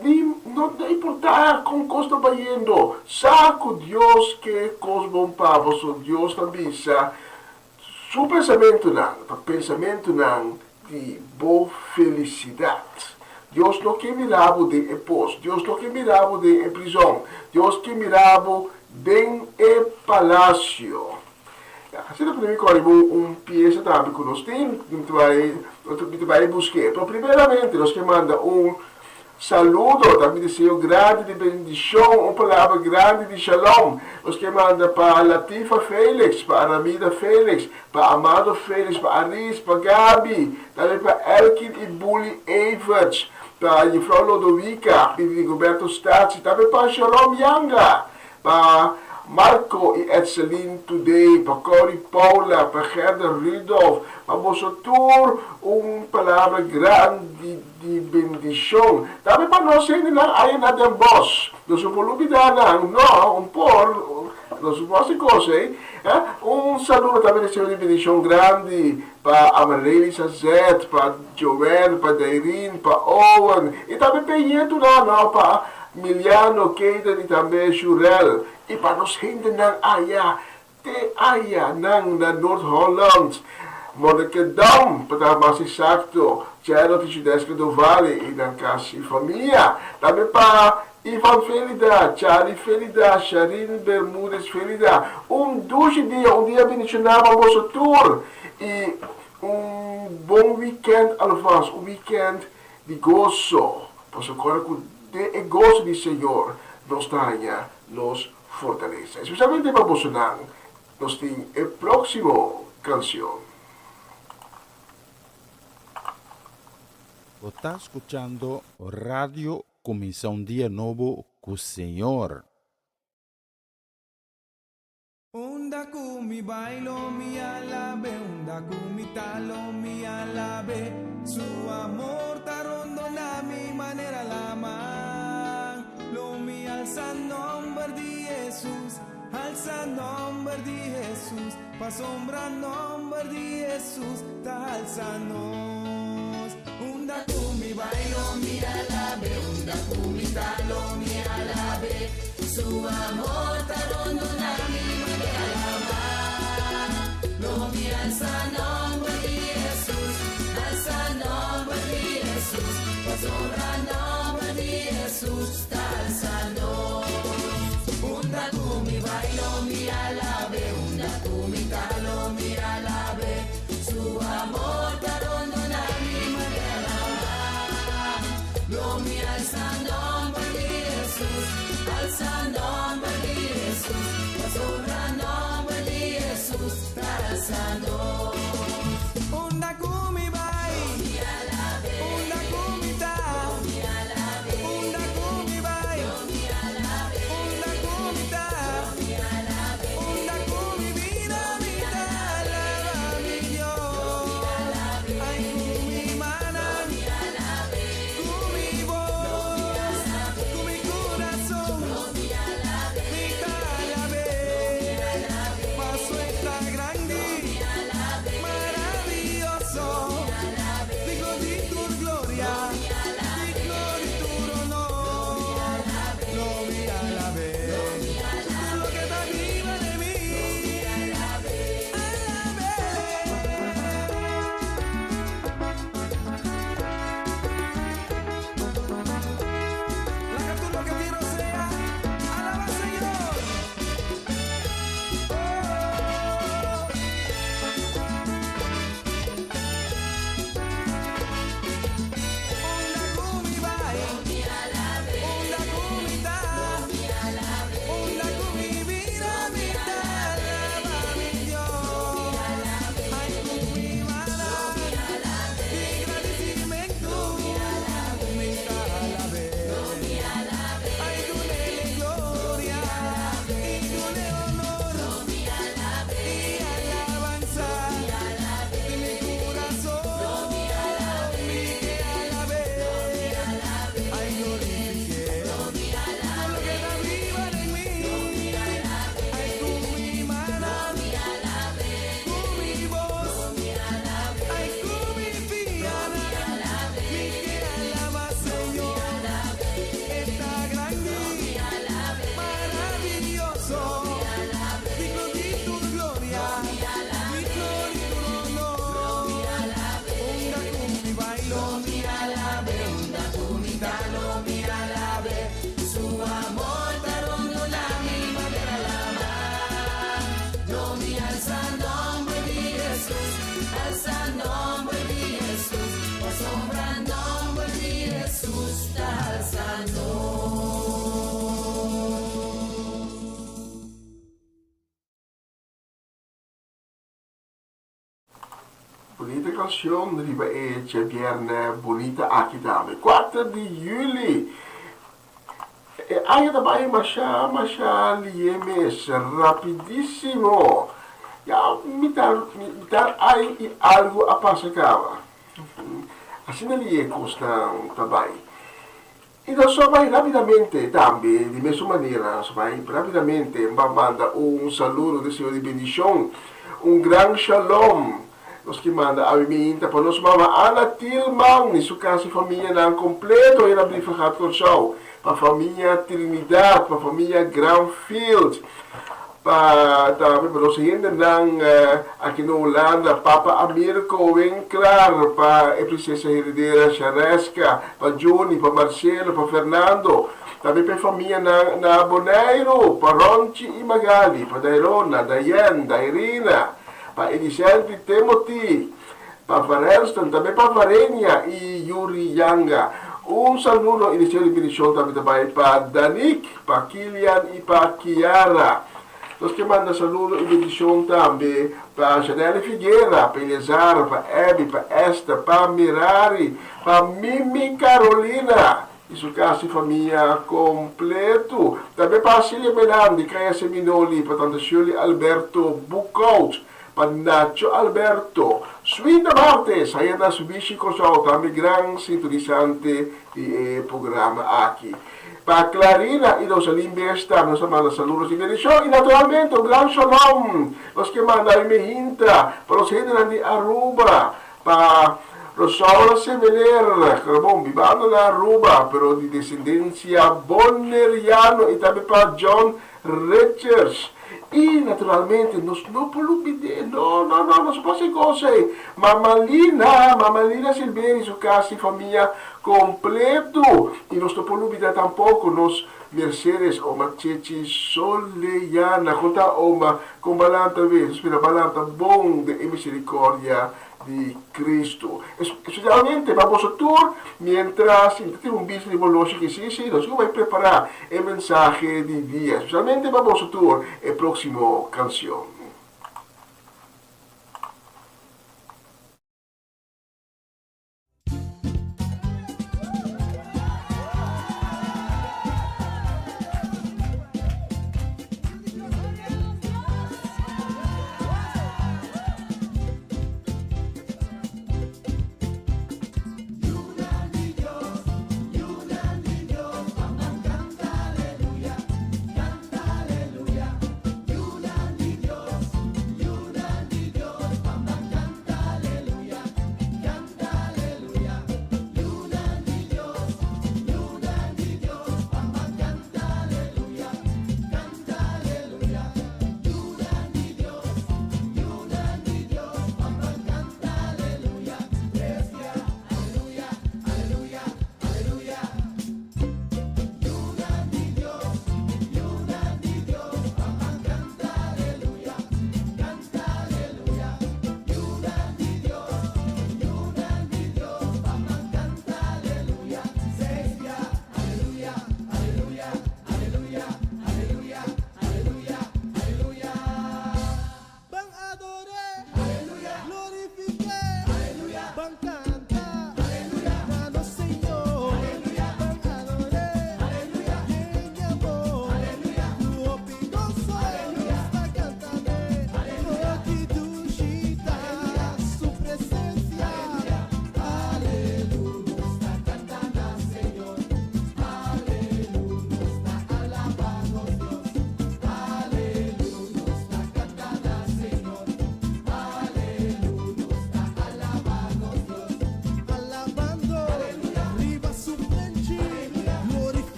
Ni no ta importa con cos ta bayendo, sa cu Dios ke cos bon pa bo, so Dios ta bisa su pensamentonan ta pensamentonan di bo felisidat. Dios no ke mira bo den e pos. Dios no ke mira bo den e prizon. Dios ke mira bo den e palasio. Asina por mi kòrda bo un piesa tambe ku nos tin. Mi ta bai, mi ta bai busk'é. Pero primeramente nos ke manda un Saludo, ta mi deseo grandi di bendicion, un palabra grandi di shalom. Nos ke manda pa Latifa Felix, pa Aramida Felix, pa Amado Felix, pa Aris, pa Gaby, tambe pa Elkin y Bully Everts, pa Jefrouw Lodowica, y Rigoberto Statie, tambe pa Shalom Yanga, pa Marco y Edseline Today, pa Corrie Paula, pa Gerda Rudolph, Pa boso tur un palabra grandi di bendishon. Tambe pa nos hendenan aya na Den Bosch. Nos no por lubida nan, no, un por, nos no por hasi kos ei. Un saludo tambe deseo di bendishon grandi pa Amarelys Azet, pa Joanne, pa Dairin, pa Owen i tambe pa e ñetunan, no, pa Miliano, Keiden i tambe Shurel. I pa nos hendenan aya Te aya nan na Noord Holland, Monnickendam pa ta mas exacto, Gerald y Judeska Dovale y nan cas y famia. Tambe pa Ivan Felida, Charlie Felida, Sharine Bermudez Felida. Un dushi dia, un dia bendiciona pa boso tur y un bon weekend alvast, un weekend di goso. Pasobra corda cu den e goso di Señor nos ta haña nos Fortalesa. Especialmente pa bosonan nos tin e proximo cancion. Bo ta scuchando Radio Cuminsa un Dia Nobo cu Señor. Unda ku mi bai lo mi alab'é, unda ku mi ta lo mi alab'é. Su amor ta rondona mi manera laman. Lo mi alsa nomber di Hesus, alsa nomber di Hesus, pasobra nomber di Hesus ta alsa nos. Unda ku mi bai lo mi alab'é, unda ku mi ta lo mi alab'é. Su amor ta rondona mi manera laman. Lo mi alsa nomber di Hesus, alsa nomber di Hesus, pasobra nomber di Hesus ta alsa nos. Unda ku mi bai lo mi alab'é, unda ku mi ta lo mi alab'é. Su amor ta rondona mi manera laman. Lo mi alsa nomber di Hesus, alsa nomber di Hesus, pasobra nomber di Hesus ta alsa nos. Unda ku mi bai, unda ku mi ta, unda ku mi bai, unda ku mi ta, unda ku mi bida mi ta alaba mi Dios. Ai ku mi manan, ku mi bos, ku mi kurason, mi ta alab'é. Paso e ta grandi, maravioso, digno di tur gloria, digno di tur honor. Lo mi alab'é, tur loke ta biba den mi, alab'é. Laga tur loke tin rosea, alaba Señor. Oh. Unda ku mi bai, unda ku mi ta, unda ku mi bira mi ta alaba mi Dios. Ai ku mi mana di gradisimentu mi ta alab'é. Ai dun'El gloria i dun'E honor i alabansa di mi kurason mi ke alab'é. Ai glorifik'é tur loke ta biba den mi. Ai ku mi manan, ku mi bos, ai ku mi pianan mi ke alaba Señor. E ta grandi, maravioso, digno di tur gloria, digno di tur honor. Unda ku mi bai lo mi alab'é, unda ku mi ta lo mi alab'é. Su amor ta rondona mi manera laman. Lo mi alsa nomber di Hesus, alsa nomber di Hesus, pasobra nomber di Hesus ta alsa nos. Bunita cancion riba e djabierne bunita aki tambe. Cuater di juli. E aña ta bai masha masha lihe mes, rapidisimo. Ya. mitar mitar ai i algu a pasa kaba. Asina li e kosnan ta bai. I nos a bai rapidamente tambe, di mesun manera nos a bai rapidamente pa manda un saludo, un deseo di bendishon, un gran shalom. Nos ke manda awe meinta pa nos mama Ana Tilman i su kas i famianan kompleto ei na Brievengat Kòrsou, pa famia Trinidad, pa famia Granfield, pa tambe pa nos hendenan aki na Hulanda, papa Amirko Winklaar, pa e prinsesa heredera Shareska, pa Juni, pa Marcelo, pa Fernando, tambe pa e famianan na Boneiru, pa Ronchi i Magali, pa Dairona, Dayen, Dairina, pa Elisenti Timothy, pa Varelston, tambe pa Varenia i Yuri Yanga. Un saludo i deseo di bendishon tambe ta bai pa Danik, pa Kilian i pa Kiara. Nos ke manda saludo i bendishon tambe pa Janelle Figuera, pa Eleazar, pa Abby, pa Esther, pa Mirari, pa Mimi Carolina i su kas i famia kompletu. Tambe pa Cilia Menan di Kaya Seminoli, pa Tante Shirley Alberto Boekhout, pa Nacho Alberto, Swinda Martes, haya na Subishi Kòrsou, tambe gran sintonisante di e programa aki. Pa Clarina i Rosalyn Besta nos a manda saludos di bendishon i naturalmente un gran shalom nos ke manda i mehinta pa nos hendenan di Aruba, pa Rosaura Seveler, bon bibando na Aruba pero di desendensia Boneriano i tambe pa John Richards. I naturalmente nos no por lubid'é, no, no, no, nos no por hasi kos ei. Mama Lina, Mama Lina Silveri, su kas i famia kompleto. I nos no por lubidá tampoko nos Mercedes, oma Chechi Soleyana. Kon ta oma? Kon balanta wes? Nos mira balanta bon den e misericordia di Cristo. Especialmente pa boso tur, mientras si ta tin un bista di bo loshi ki si, si, nos bai prepara e mensahe di dia. Especialmente pa boso tur, e proximo cancion.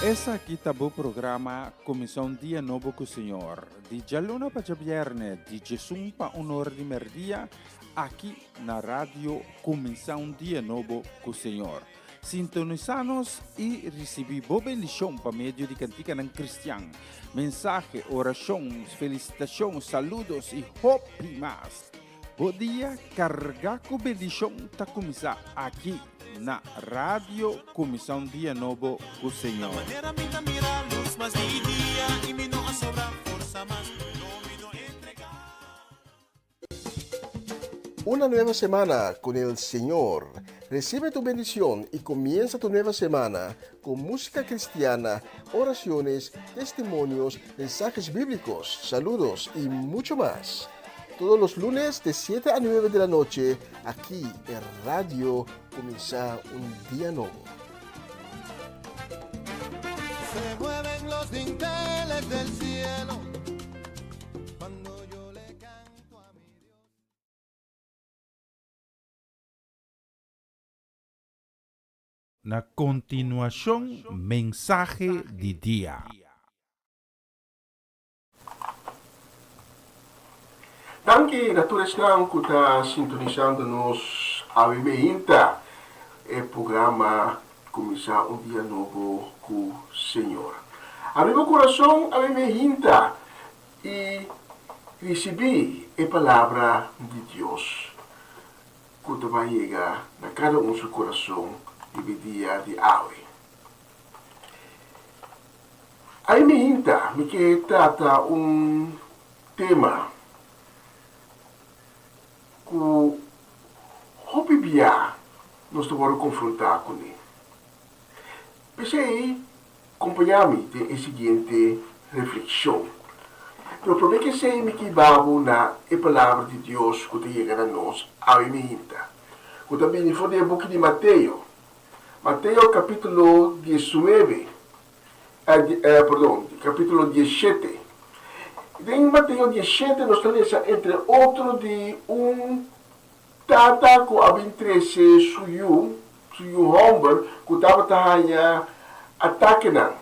Esaki ta bo programa Kuminsá un Dia Nobo ku Señor, di djaluna pa djabièrnè di djesun pa un ora di mèrdia, aki na Radio Kuminsá un Dia Nobo ku Señor. Sintonisá nos i risibí bo bendishon pa medio di kantikanan kristian, mensahe, orashon, felisitashon, saludos i hopi mas. Bo dia kargá ku bendishon ta kuminsá aki na Radio Kuminsá un Dia Nobo ku Señor. Una nueva semana con el Señor. Recibe tu bendición y comienza tu nueva semana con música cristiana, oraciones, testimonios, mensajes bíblicos, saludos y mucho más. Todos los lunes de 7 a 9 de la noche, aquí en Radio Comienza un Día Nuevo. Se mueven los dinteles del cielo cuando yo le canto a mi Dios. Na kontinuashon mensahe di dia. Danki na tur esnan ku ta sintonisando nos awe meinta e programa Kuminsá un Dia Nobo ku Señor. Abri bo kurason awe meinta i risibí e Palabra di Dios ku ta bai yega na kada un su kurason riba e dia di awe. Ai mi hinta, mi ke trata un tema ku hopi bia nos ta wòrdu konfrontá kuné. P'esei, kompañá mi den e siguiente reflekshon. Pero promé ku esei mi ke hiba bo na e Palabra di Dios ku ta yega na nos awe mi hinta, ku ta bini for di e buki di Mateo, Mateo kapítulo diesnuebe, perdon, kapítulo diesshete. Den Mateo diesshete nos ta lesa entre otro di un tata ku a bin trese su yu, su yu hòmber ku tabata haña atakenan.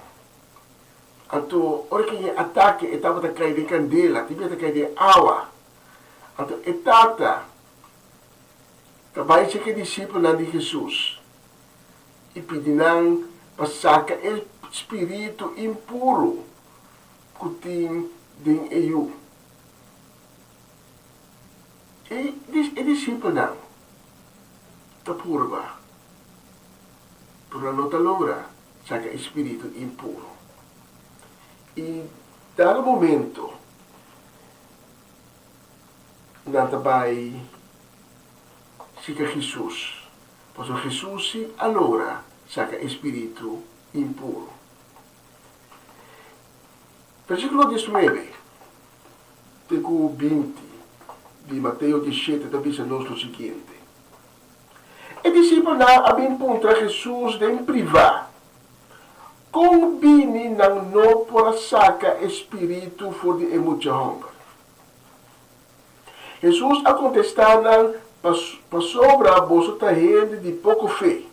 Anto ora ku e haña atake e tabata kai den kandela, tin bia ta kai den awa. Anto e tata Ta bai cheke disipelnan di Hesus i pidi nan pa saka e spiritu impuru ku tin den e yu. E e disipelnan ta purba, pero nan no ta logra saka e spiritu impuru. I dado momento, Nan ta bai sika Hesus, pasobra Hesus si a logra saka e spiritu impuru. Versíkulo diesnuebe te ku binti di Mateo diesshete ta bisa nos lo siguiente, E disipelnan a bin puntra Hesus den privá, Kon bini nan no por a saka e spiritu for di e mucha hòmber? Hesus a kontestá nan, Pasobra boso ta hende di poko fe.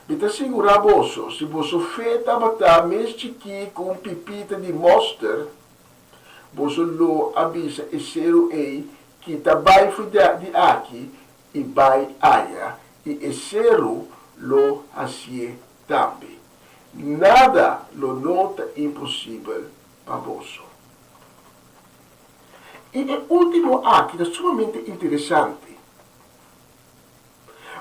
Mi ta sigurá boso, si boso fe tabata mes chikí ku un pipita di mòster, boso lo a bisa e seru ei, Kita bai for di aki i bai aya, i e seru lo hasié tambe. Nada lo no ta imposibel pa boso. I e último aki ta sumamente interesante.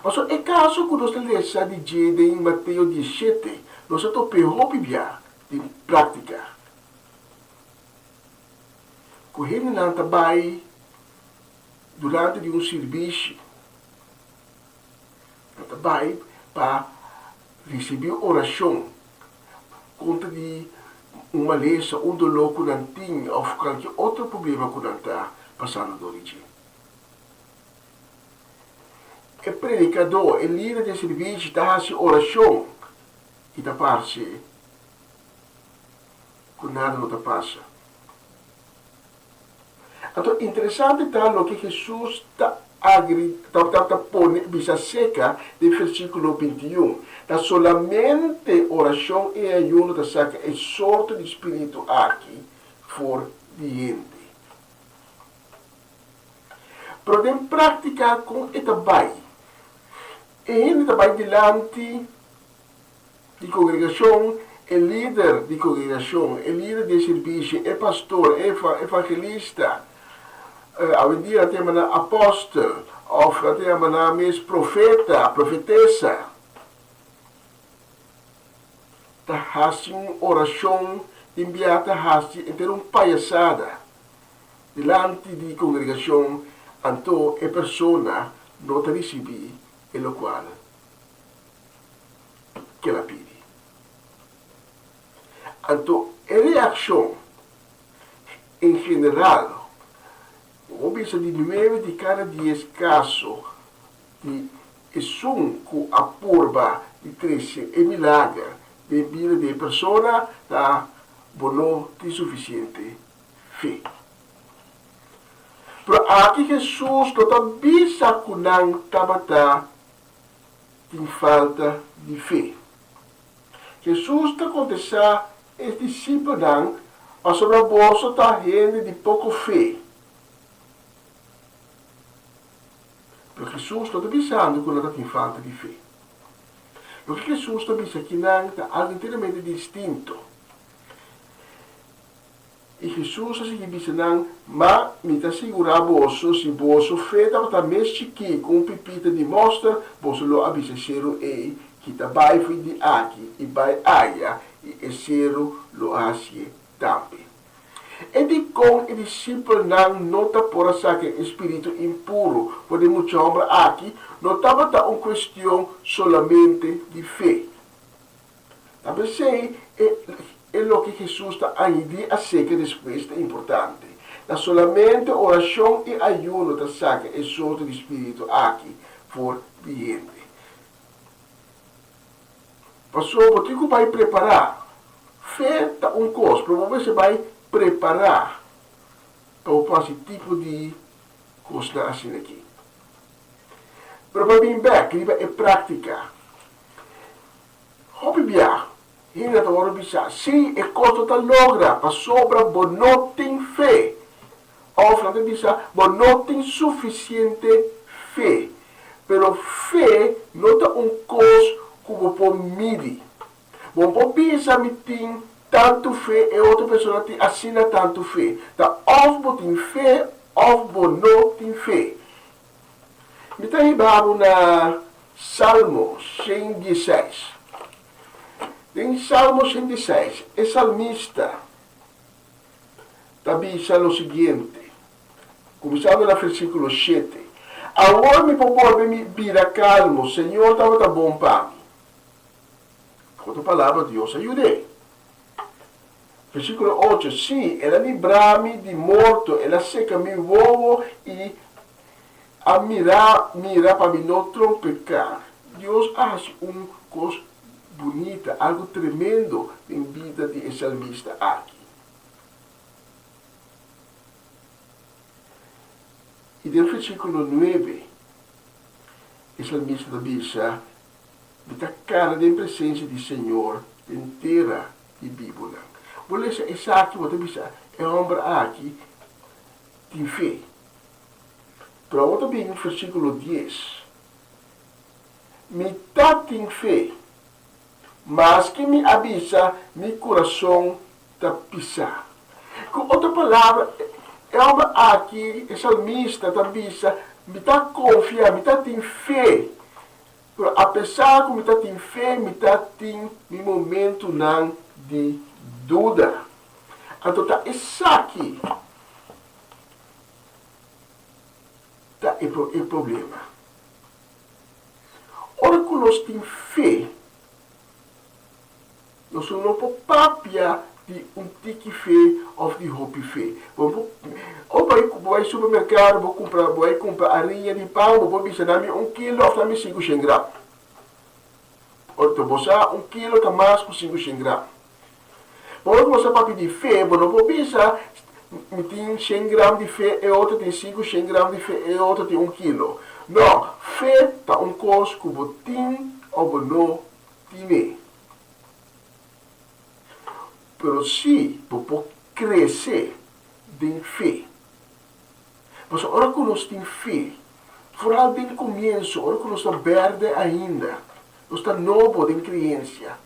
Pasobra e kaso ku nos ta lesa di dje den Mateo diesshete, nos a top'é hopi bia den práktika. Ku hendenan ta bai durante di un sirbishi, nan ta bai pa risibí orashon kontra di un malesa, un doló ku nan tin òf kualke otro problema ku nan ta pasando dor di dje. E predikadó, e lider di e sirbishi ta hasi orashon i ta parse ku nada no ta pasa. Anto interesante ta loke Hesus ta. agri ta ta ta pone bisa seka den versíkulo 21. Ta solamente orashon i ayuno ta saka e sorto di spiritu aki for di hende. Pero den práktika kon e ta bai? E hende ta bai dilanti di kongregashon, e lider di kongregashon, e lider di e sirbishi, e pastor, e evangelista, awendia nan ta yama nan apòstel òf nan ta yama nan mes profeta, profetesa, ta hasi un orashon, tin bia ta hasi henter un payasada dilanti di kongregashon, anto e persona no ta risibí e lokual ku el a pidi. Anto e reakshon en general, bo bisa di nuebe di kada dies kaso di esun ku a purba di trese e milager den bida di e persona ta bo no tin sufisiente fe. Pero aki Hesus no ta bisa ku nan tabata tin falta di fe. Hesus ta kontestá e disipelnan, Pasobra boso ta hende di poko fe. Pero Hesus no ta bisando ku nan ta tin falta di fe. Loke Hesus ta bisa akinan ta algu enteramente distinto. I Hesus a sigui bisa nan, Ma mi ta sigurá boso, si boso fe tabata mes chikí ku un pipita di mòster, boso lo a bisa e seru ei, Kita bai fo'i di aki i bai aya, i e seru lo a hasié tambe. E dikon e disipelnan no ta por a saka e spiritu impuru for di e mucha hòmber aki no tabata un kuestion solamente di fe. Ta p'esei e e loke Hesus ta añadí aserka despues ta importante. Ta solamente orashon i ayuno ta saka e sorto di spiritu aki for di hende. Pasobra bo tin ku bai prepará. Fe ta un kos, pero bo mester bai prepará pa bo por hasi tipo di kosnan asina aki. Pero pa bin bèk riba e práktika. Hopi bia, hende ta wòrdu bisa, Sí, e kos no ta logra pasobra bo no tin fe. Òf nan ta bisa, Bo no tin sufisiente fe. Pero fe no ta un kos ku bo por midi. Bo no por bisa mi tin tantu fe, e otro persona tin asina tantu fe. Ta òf bo tin fe òf bo no tin fe. Mi ta hiba bo na Salmo 116. Den Salmo 116, e salmista ta bisa lo siguiente, kuminsando na versíkulo shete, Awor mi por bolbe mi bira kalmo, Señor tabata bon pa mi. Ku otro palabra, Dios a yud'é. Versíkulo ocho, Sí, el a libra mi di morto, el a seka mi wowo i a mira mira pa mi no trompeká. Dios a hasi un kos bunita, algu tremendo den bida di e salmista aki. I den versíkulo nuebe, e salmista ta bisa, Mi ta kana den presensia di Señor den tera di bibunan. Bo lesa esaki, bo ta bisa, E hòmber aki tin fe. Pero awor ta bin versíkulo dies. Mi ta tin fe, maske mi a bisa mi kurason ta pisá. Ku otro palabra, e hòmber aki, e salmista, ta bisa, Mi ta konfia, mi ta tin fe. Pero apesar ku mi ta tin fe, mi ta tin mi momentunan di duda. Anto ta esaki ta e problema. Ora ku nos tin fe, Nos no por papia di un tiki fe of di hopi fe. Bo por, ora bo bai, bo bai supermercado, bo cumpra, bo bai cumpra hariña di pan, bo por bisa na mi un kilo of na mi sinku shen gram. Ora bo sa un kilo ta mas cu sinku shen gram. Pero ora cu bo sa papia di fe, bo no por bisa. Mi tin shen gram di fe, e otro tin sinku shen gram di fe, e otro tin un kilo. No, fe ta un kos ku bo tin òf bo no tine. Pero si bo por krese den fe. Pasobra ora ku nos tin fe, foral den komienso, ora ku nos ta bèrdè ainda, nos ta nobo den kreensia,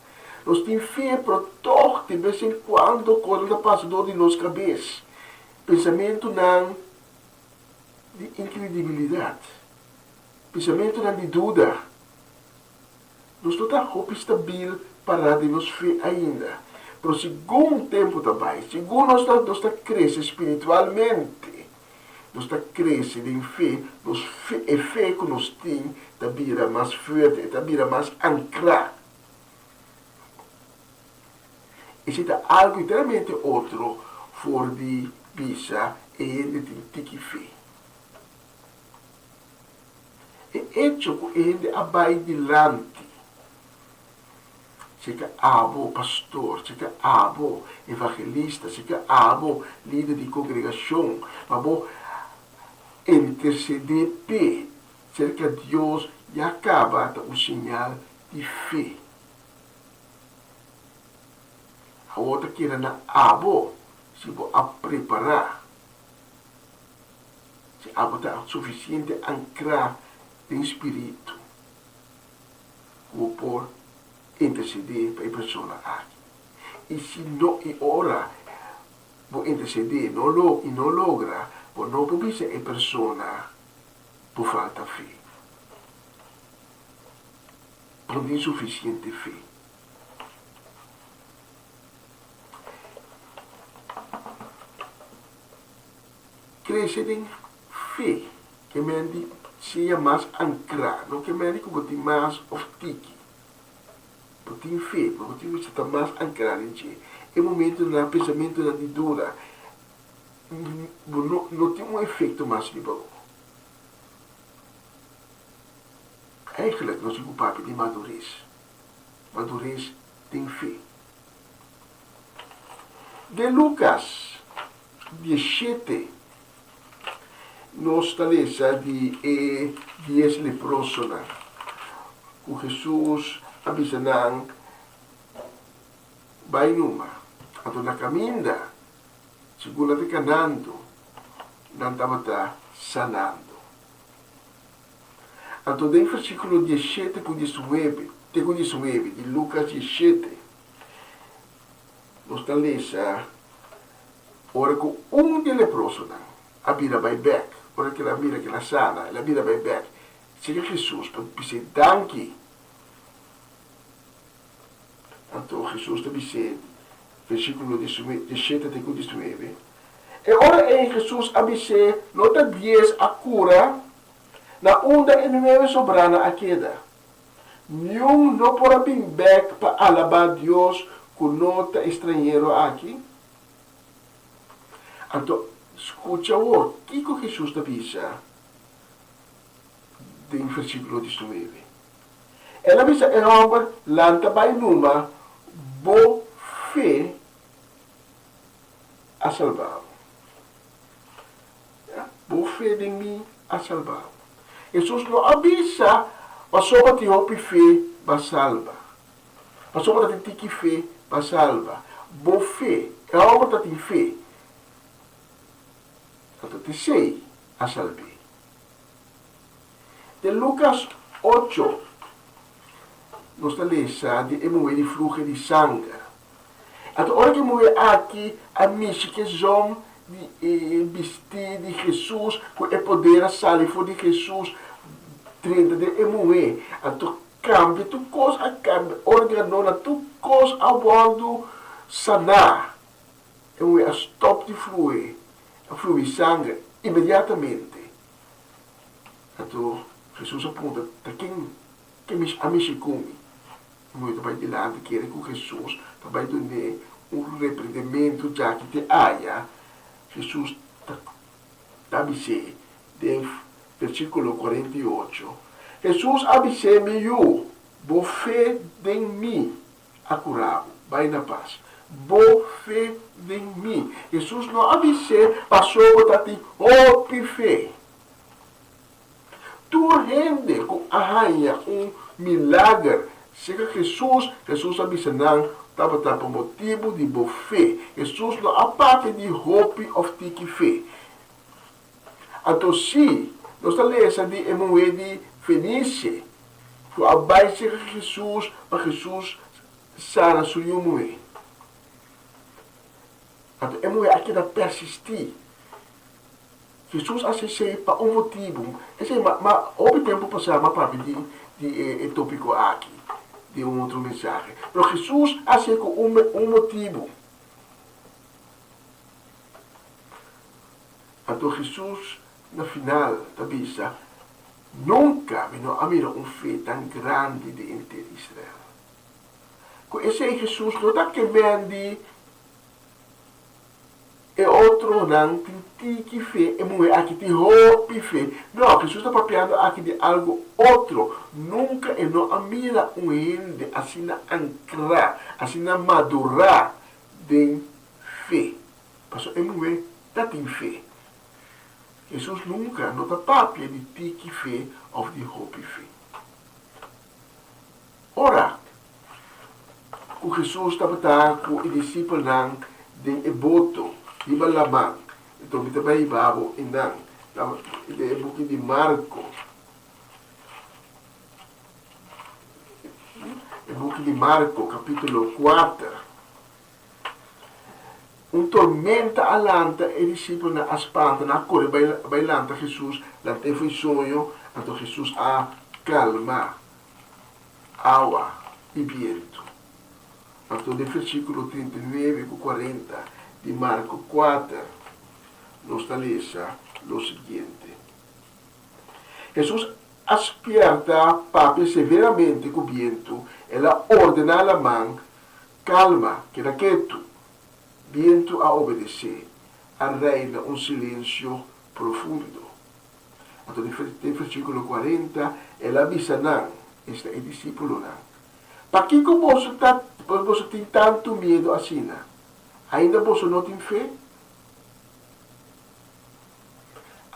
nos tin fe, pero tòg de bes en kuando kosnan ta pasa dor di nos kabes, pensamentunan di inkredibilidat, pensamentunan di duda. Nos no ta hopi stabil pará den nos fe ainda, pero segun tempu ta bai, segun nos ta nos ta krese spiritualmente, nos ta krese den fe, nos fe, e fe ku nos tin ta bira mas fuerte, e ta bira mas ankrá. Esei ta algu enteramente otro for di bisa e hende tin tiki fe. E echo ku e hende a bai dilanti, seka abo, pastor, seka abo, evangelista, seka abo, lider di kongregashon, pa bo intersedé p'e serka Dios ya kaba ta un señal di fe. Awor ta keda na abo si bo a prepará. Si abo ta sufisiente ankrá den spiritu ku bo por intersedé pa e persona aki. I si no, i ora bo intersedé no lo i no logra, bo no por bisa e persona bo falta fe. Bo no tin sufisiente fe. Krese den fe ke men di sea mas ankrá, no ke men di ku bo tin mas òf tiki. Bo tin fe, pero bo tin ku ta mas ankrá den dje. E momentunan, pensamentunan di duda, bo no no tin un efekto mas riba bo. Eigentlik nos tin ku papia di madures, madures den fe. Den Lukas diesshete nos ta lesa di e dies leprosonan ku Hesus a bisa nan bai numa. Anto na kaminda, segun nan ta kanando, nan tabata sanando. Anto den versíkulo diesshete ku diesnuebe te ku diesnuebe di Lukas diesshete, Nos ta lesa, Ora ku un di e leprosonan a bira bai bèk, ora ku el a mira ku el a sana, el a bira bai bèk serka Hesus pa bis'é danki. Anto Hesus ta bis'é, versíkulo diesshete te ku diesnuebe, E ora ei Hesus a bis'é, No ta dies a kura? Na unda e nuebe sobranan a keda? Niun no por a bin bek pa alabá Dios ku no ta estrañero aki? Anto, skucha awor kiko Hesus ta bisa den versíkulo diesnuebe. El a bisa e hòmber, Lanta bai numa, bo fe a salba bo. Ya, bo fe den mi a salba bo. Hesus no a bisa, Pasobra tin hopi fe, b'a salba. Pasobra ta tin tiki fe, b'a salba. Bo fe, e hòmber ta tin fe, anto t'esei a salb'é. Den Lukas ocho, nos ta lesa di e muhé di fluhe di sanger. Anto ora ku e muhé aki a mishi ku e zòm di e bistí di Hesus, ku e poder a sali for di Hesus drenta den e muhé. Anto kambia tur kos a kambia, organonan, tur kos a wòrdu saná. E muhé a stòp di flui, a flui sanger inmediatamente. Anto Hesus a puntra, Ta ken a mishi ku mi? E muhé ta bai dilanti kere ku Hesus ta bai dun'é un reprendementu djaki te aya. Hesus ta ta bis'é den versíkulo 48, Hesus a bis'é, Mi yu, bo fe den mi a kura bo. Bai na pas. Bo fe den mi. Hesus no a bis'é pasó bo ta tin hopi fe. Tur hende ku a haña un milager serka Hesus, Hesus a bisa nan, tabata pa motibu di bo fe. Hesus no a papia di hopi òf tiki fe. Anto sí, nos ta lesa di e muhé di Fenisie ku a bai serka Hesus pa Hesus sana su yu muhé. Anto e muhé a keda persistí. Hesus a hasi esei pa un motibu. Esei ma ma hopi tempu pasá m'a papia di di e e tópiko aki den un otro mensahe. Pero Hesus a hasié ku un un motibu. Anto Hesus na final ta bisa, Nunka mi no a mira un fe tan grandi den henter Israel. Ku esei Hesus no ta kemen di e otronan tin tiki fe, e muhé aki tin hopi fe. No, Hesus ta papiando aki di algu otro. Nunka e no a mira un hende asina ankrá, asina madurá den fe. Pasobra e muhé ta tin fe. Hesus nunka no ta papia di tiki fe òf di hopi fe. Ora ku Hesus tabata ku e disipelnan den e boto riba laman, enton mi ta bai hiba bo einan, den e buki di Marko, e buki di Marko kapítulo kuater, un tormenta a lanta, e disipelnan a spanta, nan a kore bai lanta Hesus, lant'é fo'i soño, anto Hesus a kalma. awa i bientu. Anto den versíkulo 39 ku 40 di Marko kuater nos ta lesa lo siguiente, Hesus a spièrta papia severamente ku bientu, el a ordená laman, Kalma, keda ketu! Bientu a obedesé, a reina un silensio profundo. Anto den versíkulo kuarenta el a bisa nan, esta e disípulonan, Pakiko boso ta boso tin tantu miedu asina? Ainda boso no tin fe?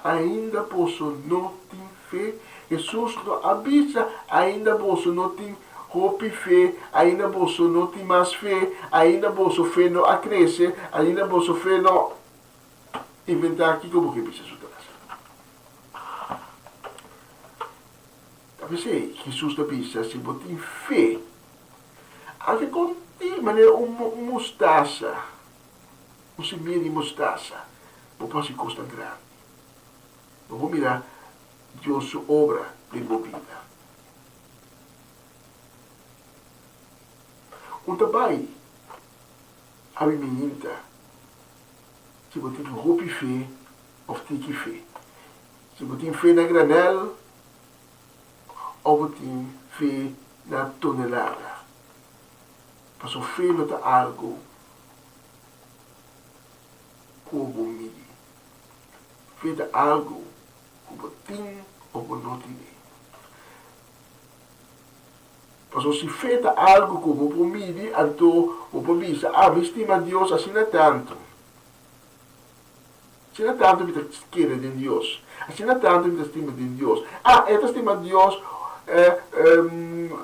Ainda boso no tin fe? Hesus no a bisa, Ainda boso no tin hopi fe, ainda boso no tin mas fe, ainda boso fe no a krese, ainda boso fe no. Inventá kiko bo ke bisa su tras. Ta p'esei Hesus ta bisa si bo tin fe, anke kon di manera un mustasa, un simia di mustasa, bo por hasi kosnan grandi. Bo por mira Dios su obra den bo bida. Un ta bai abi miinta. Si bo tin hopi fe of tiki fe. Si bo tin fe na granel of bo tin fe na tonelada. Pasobra fe no ta algo ku bo midi. Fe ta algo ku bo tin of bo no tine. Pasobra si fe ta algu ku bo por midi, anto bo por bisa, Ah, mi stima Dios asina tantu. Asina tantu mi ta kere den Dios. Asina tantu mi ta stima den Dios. Ah, e ta stima Dios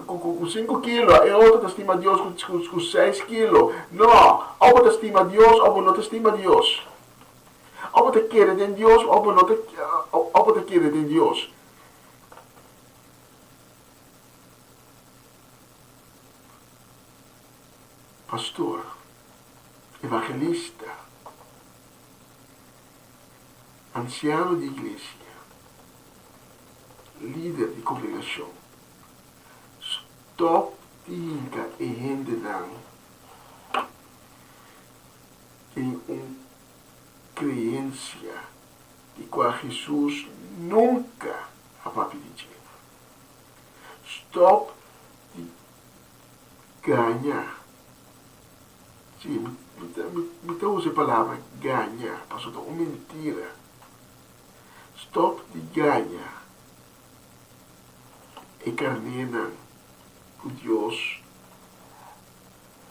ku sinku kilo, e otro ta stima Dios ku seis kilo. No, òf bo ta stima Dios òf bo no ta stima Dios. Òf bo ta kere den Dios òf bo no ta, òf bo ta kere den Dios. Pastor, evangelista, ansiano di iglesia, lider di kongregashon, stòp di hinka e hendenan den un kreensia di kua Hesus nunka a papia di dje. Stop di gaña. Sí, mi ta, mi ta usa e palabra gaña, pasobra ta un mentira. Stop di gaña e karnénan ku Dios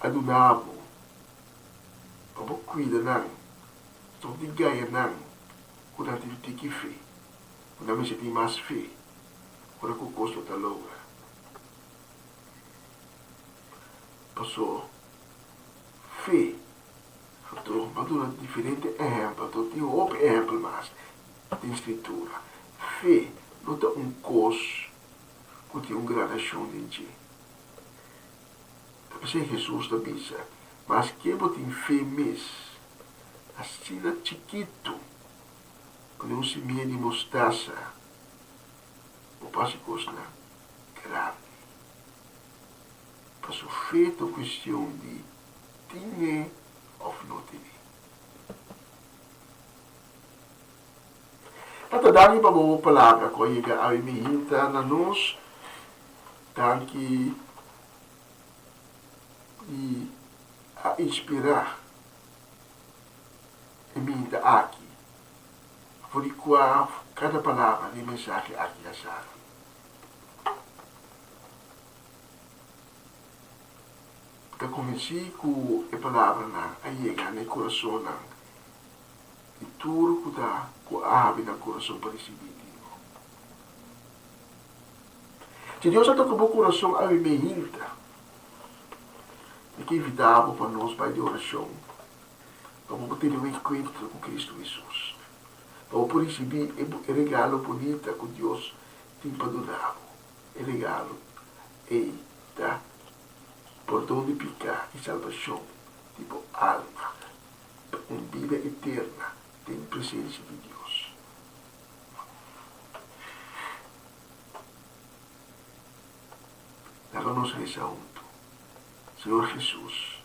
a duna bo. Pa bo kuida nan, stòp di gaña nan ku nan tin tiki fe, ku nan mester tin mas fe ora ku kos no ta logra. Paso fe, anto bo a duna diferente ehèmpel, anto tin hopi ehèmpel mas den Skritura. Fe no ta un kos ku tin un gradashon den dje. Ta p'esei Hesus ta bisa, Maske bo tin fe mes asina chikitu manera un simia di mostasa, bo por hasi kosnan grandi. Paso fe ta un kuestion di tine òf no tine. Tata danki pa bo palabra ku a yega awe mi hinta na nos. Danki di a inspirá e minta aki for di kua kada palabra di e mensahe aki a sali. Mi ta konvensí ku e palabranan a yega na e kurasonnan di tur ku ta ku a habri nan kurason pa risibí di bo. Si Dios a toka bo kurason awe meinta, mi ke invitá bo pa nos bai di orashon pa bo por tene un enkuentro ku Kristu Hesus, pa bo por risibí e regalo bunita ku Dios tin pa duna bo. E regalo ei ta pordon di piká i salbashon di bo alma pa un bida eterna den presensia di Dios. Laga nos resa huntu. Señor Hesus,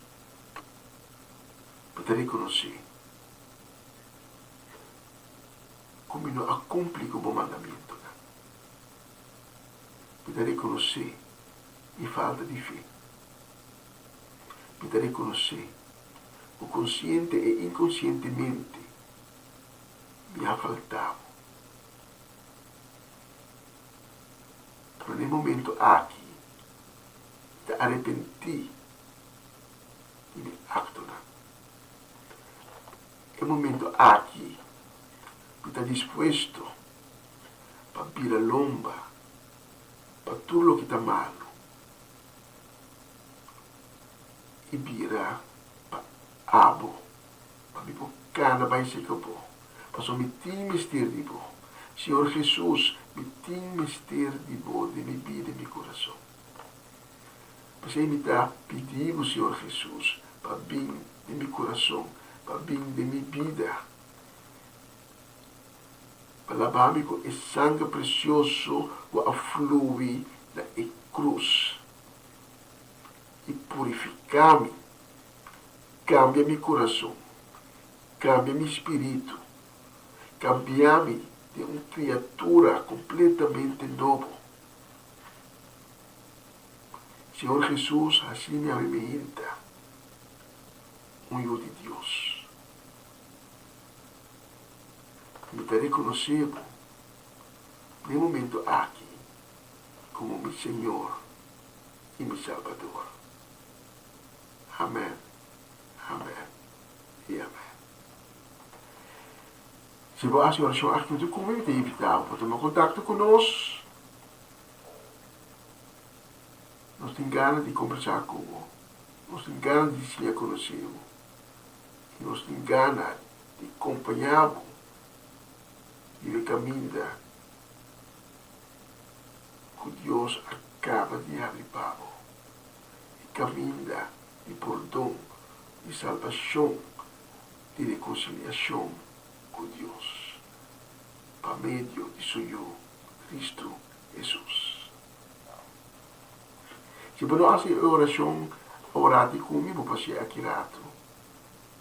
mi ta rekonosé ku mi no a kumpli ku bo mandamentunan. Mi ta rekonosé mi falta di fe. Mi ta rekonosé ku konsiente e inkonsientemente mi a falta bo. Pero na e momento aki mi ta arepentí di mi aktonan. E momento aki mi ta dispuesto pa bira lomba pa tur loke ta malu i bira pa abo, pa mi por kana bai serka bo, pasobra mi tin mester di bo. Señor Jesus, mi tin mester di bo den mi bida i mi kurason. P'esei mi ta pidi bo, Señor Jesus, pa bin den mi kurason, pa bin den mi bida, pa laba mi ku e sanger presioso ku a flui na e krus i purifiká mi, kambia mi kurason, kambia mi spiritu, kambia mi den un kriatura kompletamente nobo. Señor Jesus, hasi mi awe meinta un yu di Dios. Mi ta rekonosé bo den e momento aki komo mi Señor i mi Salbador. Amèn, amèn i amèn. Si bo hasi orashon aki huntu ku mi, mi ta invitá bo pa tuma kontakto ku nos. Nos tin gana di kombersá ku bo. Nos tin gana di siña konosé bo. I nos tin gana di kompañá bo riba e kaminda ku Dios a kaba di habri pa bo, e kaminda di pordon, di salbashon, di rekonsiliashon ku Dios pa medio di su Yu, Kristu Hesus. Si bo no hasi e orashon aworati ku mi, bo por hasié aki ratu.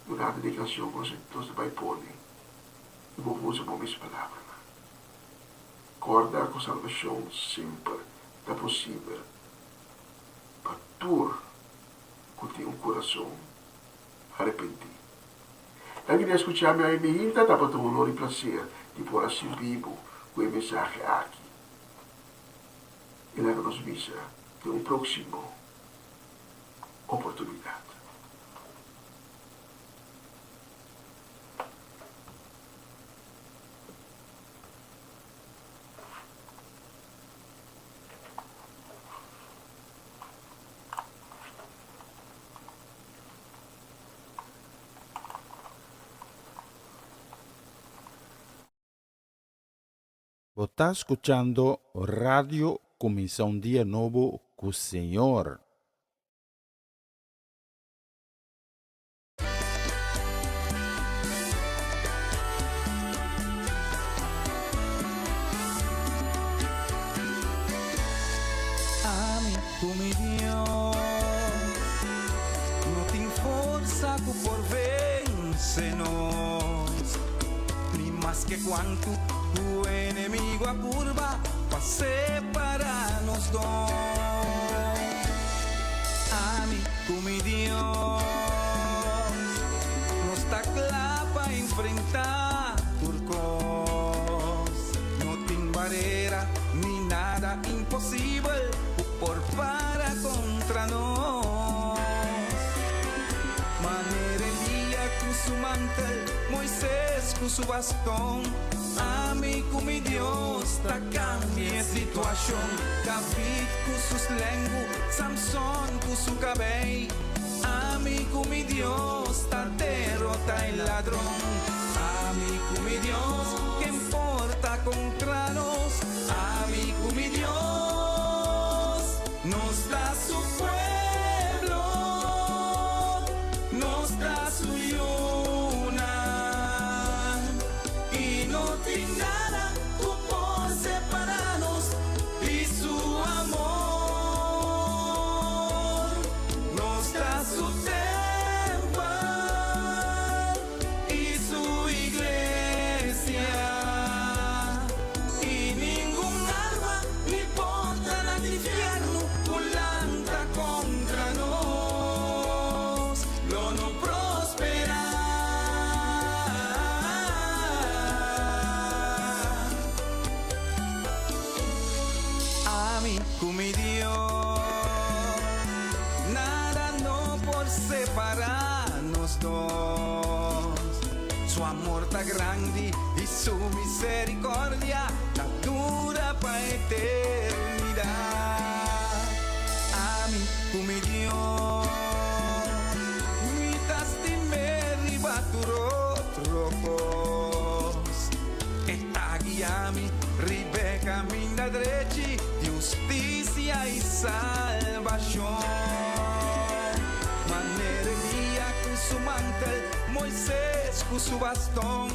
Durante di e kanshon ku nos ta bai pone i bo por usa bo mes palabranan. Kòrda ku salbashon semper ta posibel pa tur ku tin un kurason arepentí. Danki di a skuchá mi awe mihinta, tabata un honor i plaser di por a sirbi bo ku e mensahe aki. I laga nos bisa den un próksimo oportunidat. Bo ta skuchando Radio Kuminsá un Dia Nobo ku Señor. Ami ku mi Dios no tin forsa ku por vense nos, ni maske kuantu ku enemigu a purba pa separá nos dos. Ami ku mi Dios nos ta kla pa enfrentá tur kos. No tin barera ni nada imposibel ku por para kontra nos. Manera Elías ku su mantel, Moisés ku su bastòn. Ami ku mi Dios ta kambia e situashon. David ku su slengu, Samson ku su kabei. Ami ku mi Dios ta derotá e ladron. Ami ku mi Dios, ken por ta kontra nos? Ami ku mi Dios, nos ta su pueblo, nos ta su yunan. I no tin nada ku por separá nos di su amor. Nos ta su tèmpel i su iglesia. I ningun arma ni portanan di infierno ku lanta kontra nos lo no prosperá. Ami ku mi Dios, nada no por separá nos dos. Su amor ta grandi i su misericordia ta dura pa eternidat. Ami ku mi Dios, mi ta stim'é riba tur otro kos. E ta guia mi riba e kaminda drechi di hustisia i salbashon. Manera Elías ku su mantel, Moisés ku su bastòn.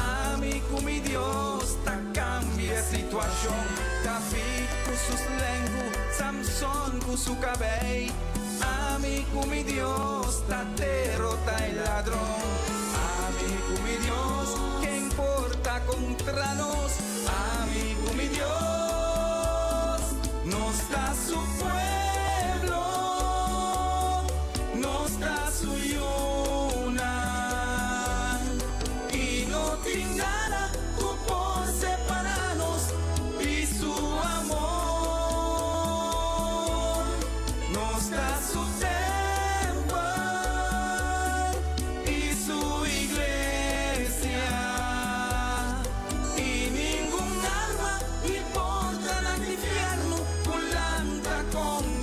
Ami ku mi Dios ta kambia e situashon. David ku su slengu, Samson ku su kabei. Ami ku mi Dios ta derotá e ladron. Ami ku mi Dios, ken por ta kontra nos? Ami ku mi Dios, nos ta su pueblo, nos ta su yunan. I no tin nada ku por separá nos di su amor. Nos ta su tèmpel i su iglesia. I ningun arma ni portanan di infierno ku lanta kontra.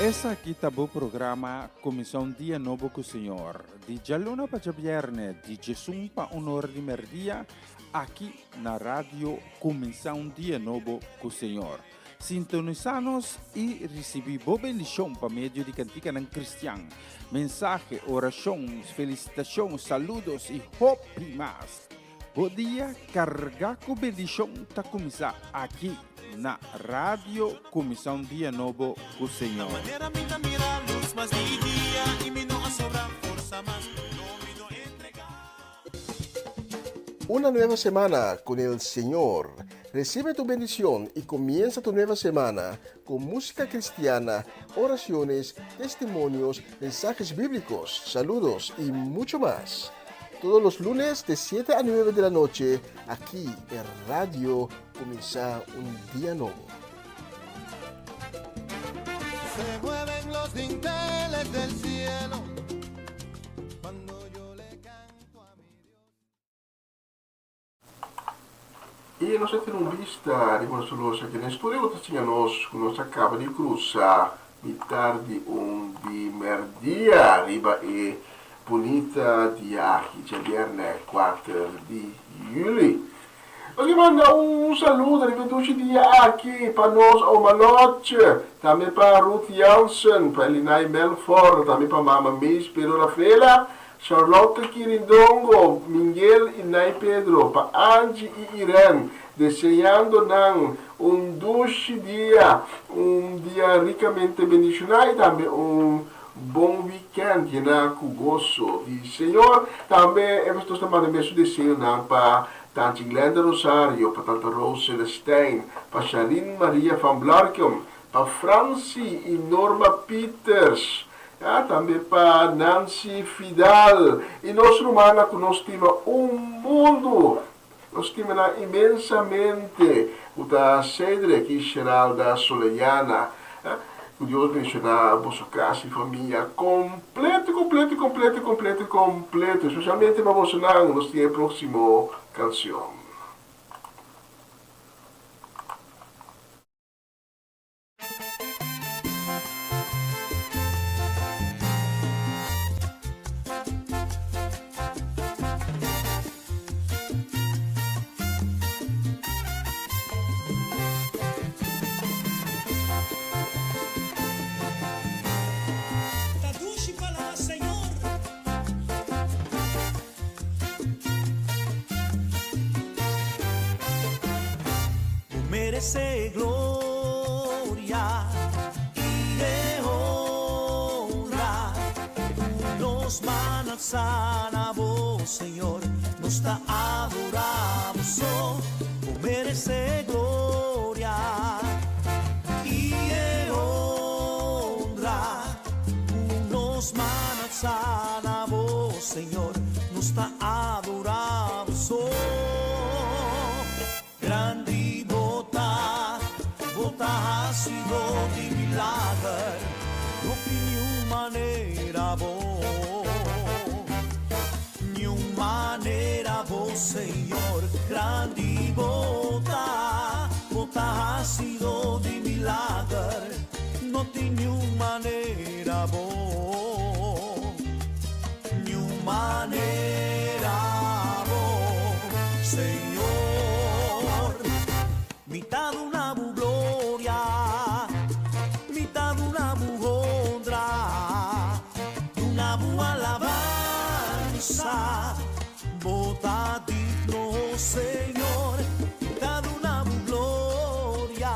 Esaki ta bo programa Kuminsá un Dia Nobo ku Señor, di djaluna pa djabièrnè di djesun pa un ora di mèrdia, aki na Radio Kuminsá un Dia Nobo ku Señor. Sintonisá nos i risibí bo bendishon pa medio di kantikanan kristian, mensahe, orashon, felisitashon, saludos i hopi mas. Bo dia kargá ku bendishon ta kuminsá aki na Radio Kuminsá un Dia Nobo ku Señor. Una nueva semana con el Señor. Recibe tu bendición y comienza tu nueva semana con música cristiana, oraciones, testimonios, mensajes bíblicos, saludos y mucho más. Todos los lunes de 7 a 9 de la noche, aquí en Radio Comienza un Día Nuevo. Se mueven los dinteles del cielo cuando yo le canto a mi Dios. I nos a tene un bista riba nos los aki na estudio ku ta siña nos ku nos a kaba di krusa mitar di un di mèrdia riba e bunita dia aki, djabièrnè kuater di yüli. Nos ke manda un saludo riba e dushi dia aki pa nos oma Lotje, tambe pa Ruth Jansen, pa Elinay Melfor, tambe pa mama Mees Pedro Rafela, Charlotte Kirindongo, Mingel i Nay Pedro, pa Angie i Irene, deseando nan un dushi dia, un dia ricamente bendiciona i tambe un bon weekend yena cu goso di Señor. Tambe e nos ta manda mesun deseonan pa Tanchi Glenda Rosario, pa Tanta Rose Celestijn, pa Sharine Maria van Blarkum, Pa Franci y Norma Pieters, ya, tambe pa Nancy Fidal y nos rumannan cu nos stima un mundo, nos stima nan inmensamente, cu ta Cedric y Sheralda Solellana, ya, cu Dios bendiciona boso cas y famia completo, completo, completo, completo, completo, especialmente pa bosonan, nos tin e proximo cancion. Ta dushi pa laba Señor. Bo merece gloria y e honra. Cu nos man alza na bo, Señor, nos ta adora bo so. Bo merece gloria y e honra. Cu nos man alza na bo, Señor, nos ta adora bo so. Grandi bo ta, bo ta hasido di milager, no tin niun manera bo, niun manera bo, Señor. Grandi bo ta, bo ta hasido di milager, no tin niun manera bo, niun manera bo, Señor. Mi ta duna bo gloria, mi ta duna bo honra, duna bo alabansa, bo ta digno, Señor. Mi ta duna bo gloria,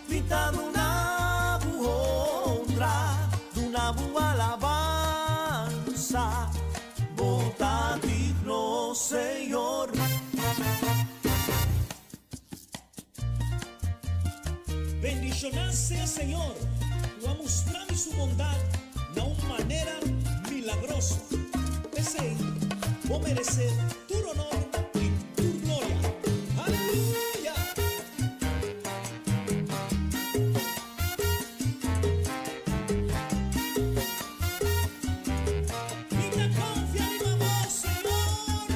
mi ta duna bo honra, duna bo alabansa, bo ta digno, Señor. Bendishoná sea Señor, ku a mustra mi su bondat na un manera milagroso. P'esei, bo meresé tur onor i tur gloria. Aleluya! Mi ta konfia riba bo, Señor.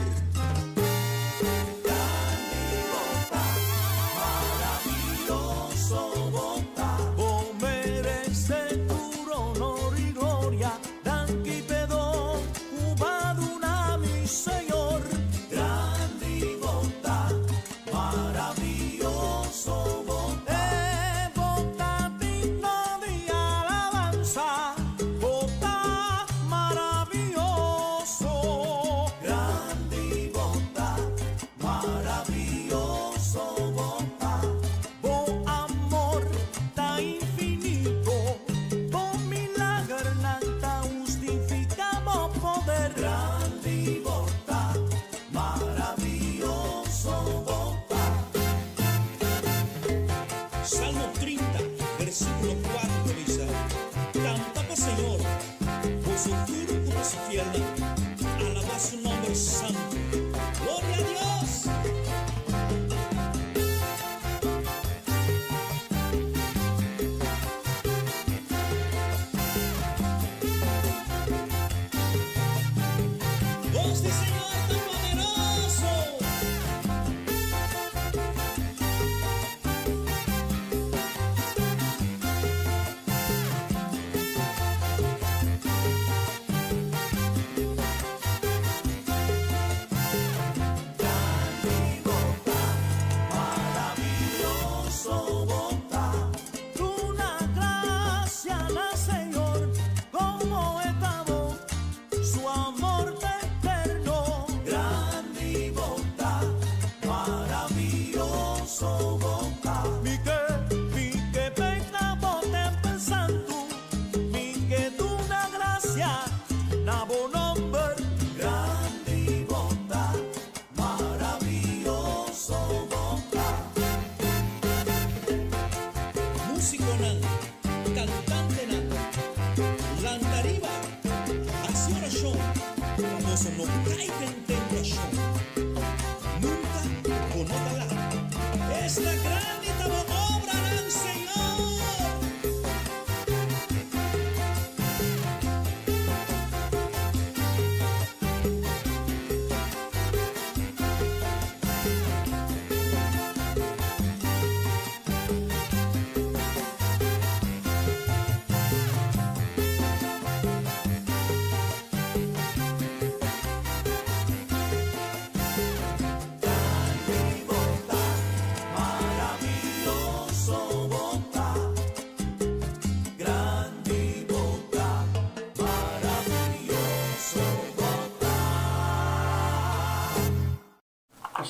Grandi bo ta, maraviyoso bo ta. Bo merece tur.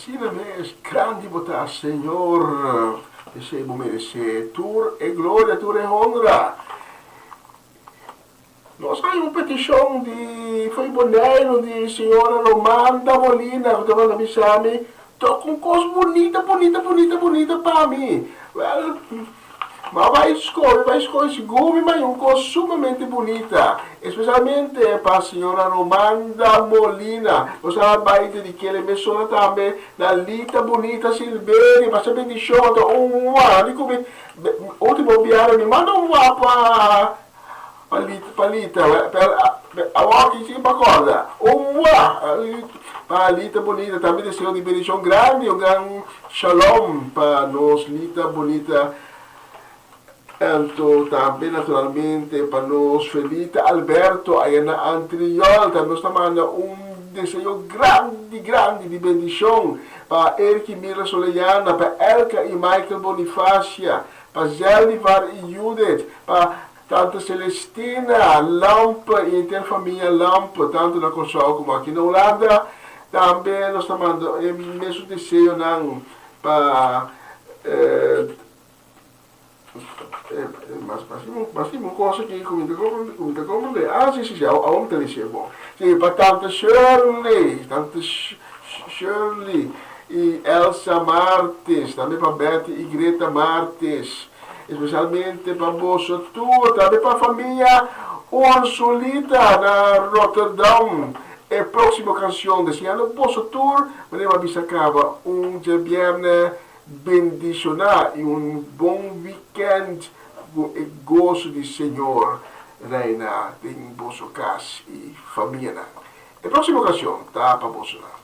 Asina mes, grandi bo ta, Señor. P'esei bo meresé tur e gloria, tur e honra. Nos a haña un petishon di fo'i Boneiru di señora Romanda Molina ku ta manda bisa mi, Toka un kos bunita, bunita, bunita, bunita pa mi. Wèl, m'a bai skohe, bai skohe, sigur mi haña un kos sumamente bunita, espesialmente pa señora Romanda Molina. Nos a bai dedik'é mesora tambe na Lita Bunita Silverio. Pasa bendishon, ta un wua. Di ku mi último biaha mi manda un wua pa. Palita, palita, awor ki si pa corda. Un mua! Pa Lita Bonita, tambe deseo di bendicion grandi, un gran shalom pa nos Lita Bonita. Anto tambe naturalmente pa nos Felita Alberto aya na Antriol, tambe nos ta manda un deseo grandi, grandi di bendicion pa Erky Mira Soleyana, pa Elka y Michael Bonifacia, Pa Zeldivar i Judith, pa Tante Celestina Lampe i henter famia Lampe, tantu na Kòrsou komo aki na Hulanda. Tambe nos ta manda e mesun deseonan pa mas tin un kos aki ku mi ta komprendé. Ah, si, si, si, awor mi ta lesié bon. Si, pa Tante Shirley, Tante Shirley i Elsa Martes, tambe pa Betty i Greta Martes, especialmente pa boso tur, tambe pa famia Ursulita na Rotterdam. E próximo cancion deseando boso tur, manera mi a bisa caba, un djabierne bendiciona i un bon weekend cu e goso di Señor reina den boso cas i famianan. E próximo cancion ta pa bosonan.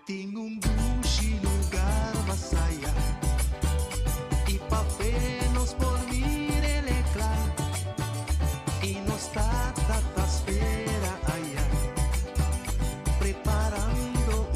Tin un dushi lugar masaya y pa fe nos por mir'el cla y nos tata ta spera aya preparando.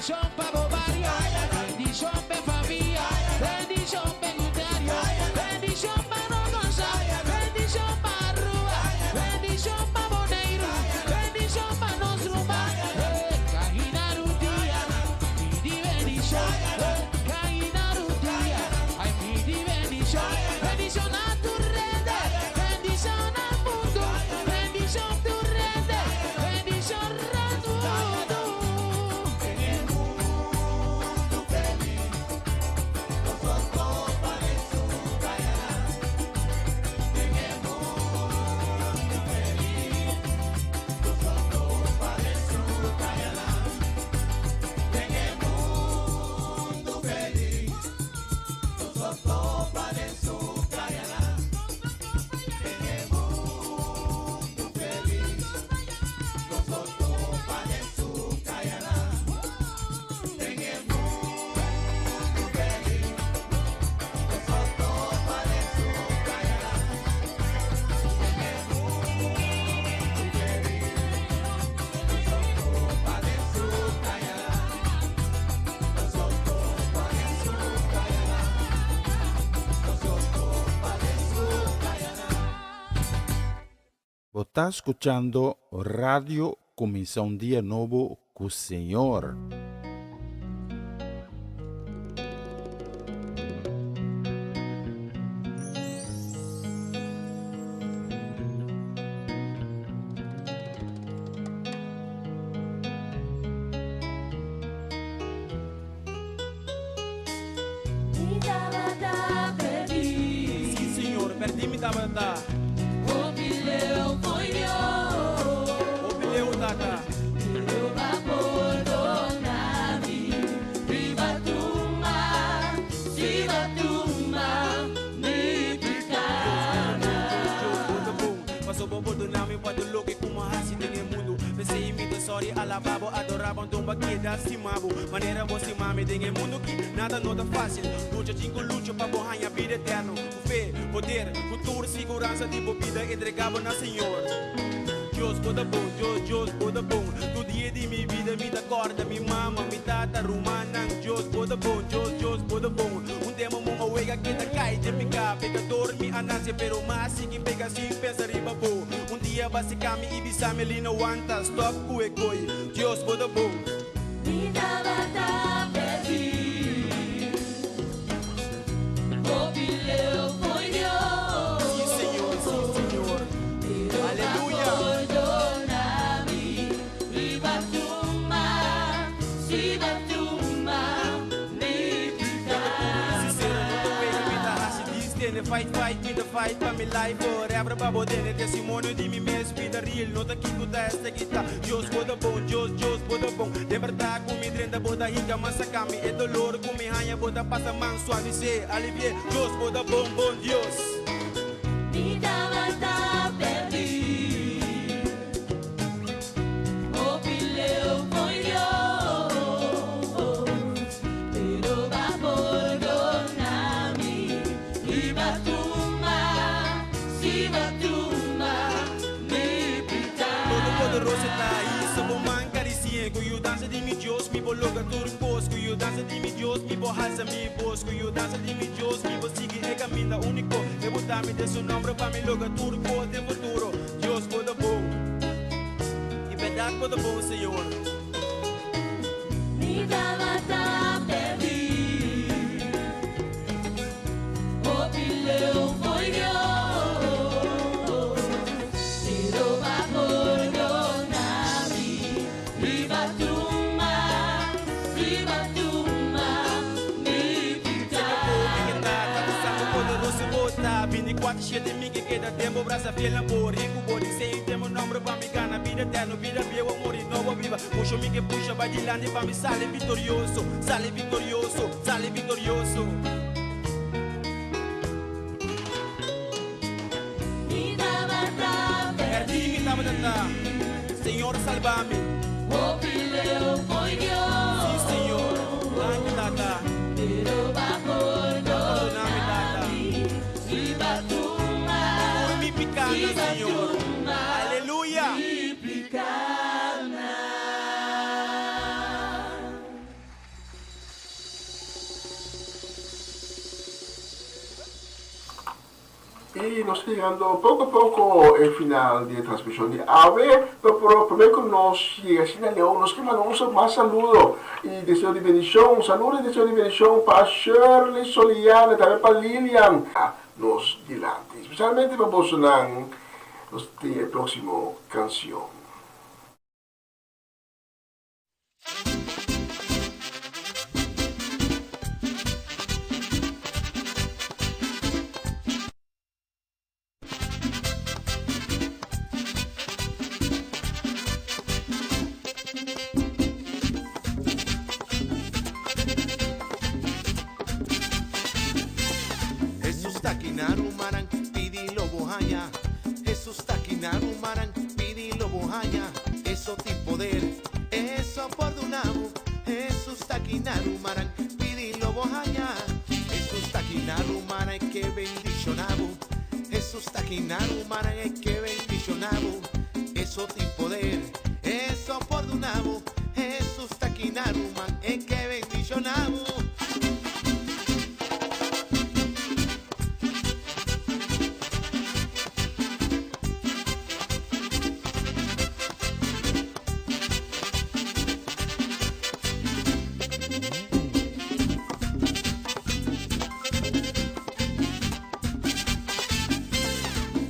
Bendishon pa bo bario, bendishon p'e famia, bendishon p'e gutario, bendishon pa nos Kòrsou, bendishon pa Aruba, bendishon pa Boneiru, bendishon pa nos ruman. Hey, kaina rudia, pidi bendishon. Hey, kaina rudia, ay pidi bendishon. Bendishon na tur hende, bendishon na mundu, bendishon tur hende, bendishon rònt mundu. Bo ta skuchando Radio Kuminsá un Dia Nobo ku Señor. Mi tabata perdí. Sí, Señor, perdí mi tabata. Hopi leu fo'i Dios. Hopi leu, Tata. Pero b'a pordoná mi. Riba tumba, sí b'a tumba mi pikánan. Dios, bo ta bon. Paso bo pordoná mi pa tur loke ku m'a hasi den e mundu. P'esei mi ta sorry, alabá bo, adorá bo, anto b'a keda stima bo. Manera bo stima mi den e mundu ki nada no ta fásil. Lucha chingu lucha pa bo haña bida eterno. Ku fe, poder, futuro, siguransa di bo bida entregá bo na Señor. Dios bo ta bon, Dios, Dios bo ta bon. Tur dia di mi bida mi ta kòrda mi mama, mi tata, rumannan. Dios bo ta bon, Dios, Dios bo ta bon. Un tempu mi a wega keda kai den piká. Pekador mi a nase pero m'a sigui peka sin pensa riba bo. Un dia b'a seka mi i bisa mi Lina wanta, stòp ku e koi. Dios bo ta bon. Mi tabata perdí. Hopi leu fo'i Dios. Sí, Señor, sí, Señor. Pero b'a Aleluya. pordoná mi. Riba tumba, sí b'a tumba mi pikánan. Sincero, no ta wega mi ta hasi dis tene. Fight, fight, mi ta fight pa mi life forever pa bo tene testimonio di mi mes vida real. No ta kiko ta esta kita. Dios bo ta bon, Dios, Dios bo ta bon. Den berdad ku mi drenta bo ta hinka man saka mi. E dolor ku mi haña bo ta pasa man suavis'é, alivi'é. Dios bo ta bon, bon Dios. Mi tabata perdí. Hopi leu fo'i Dios. Pero b'a pordoná mi. Riba tumba, sí b'a tumba mi piká. Todopoderoso ta hisa bo man karisi'é. Ku yudansa di mi Dios mi por logra tur kos. Ku yudansa di mi Dios mi por halsa mi bos. Ku yudansa di mi Dios mi por sigui e kaminda úniko. E bota mi den su nòmber pa mi logra tur kos den futuro. Dios bo ta bon. I bèrdat bo ta bon, Señor. Mi tabata perdí. Hopi leu fo'i Dios. Pero b'a pordoná mi. Riba tumba, riba tumba mi piká. Poderoso bo ta, 24 shete mi ke keda den bo brasa fiel amor. Riku bo diseño den bo nòmber pa mi gana bida eterno, bida bieu a muri nobo biba. Pusha mi ke pusha bai dilanti pa mi sali viktorioso, sali viktorioso, sali viktorioso. Mi tabata Perdí mi tabata ta, Señor salba mi. Hopi leu fo'i Dios. Sí, Señor. Danki, Tata. Pero b'a Pordona mi, Tata. mi. Riba tumba, Tur mi pikánan, riba Señor. tumba Aleluya. mi pikánan. I nos ta yegando poko poko e final di e transmishon di awe, pero por promé ku nos yega asina leu nos ke manda un mas saludo i deseo di bendishon. Un saludo i deseo di bendishon pa Shirley Soliana i tambe pa Lilian. Nos dilanti, spesialmente pa bosonan, nos tin e próksimo kanshon. Hesus ta aki na rumannan, pidi lo bo haña. Hesus ta aki na rumannan, pidi lo bo haña. Eso tin poder, eso por duna bo. Hesus ta aki na rumannan, pidi lo bo haña. Hesus ta aki na rumannan, e ke bendiciona bo. Hesus ta aki na rumannan, e ke bendiciona bo. Eso tin poder, eso por duna bo. Hesus ta aki na ruman, e ke bendiciona bo.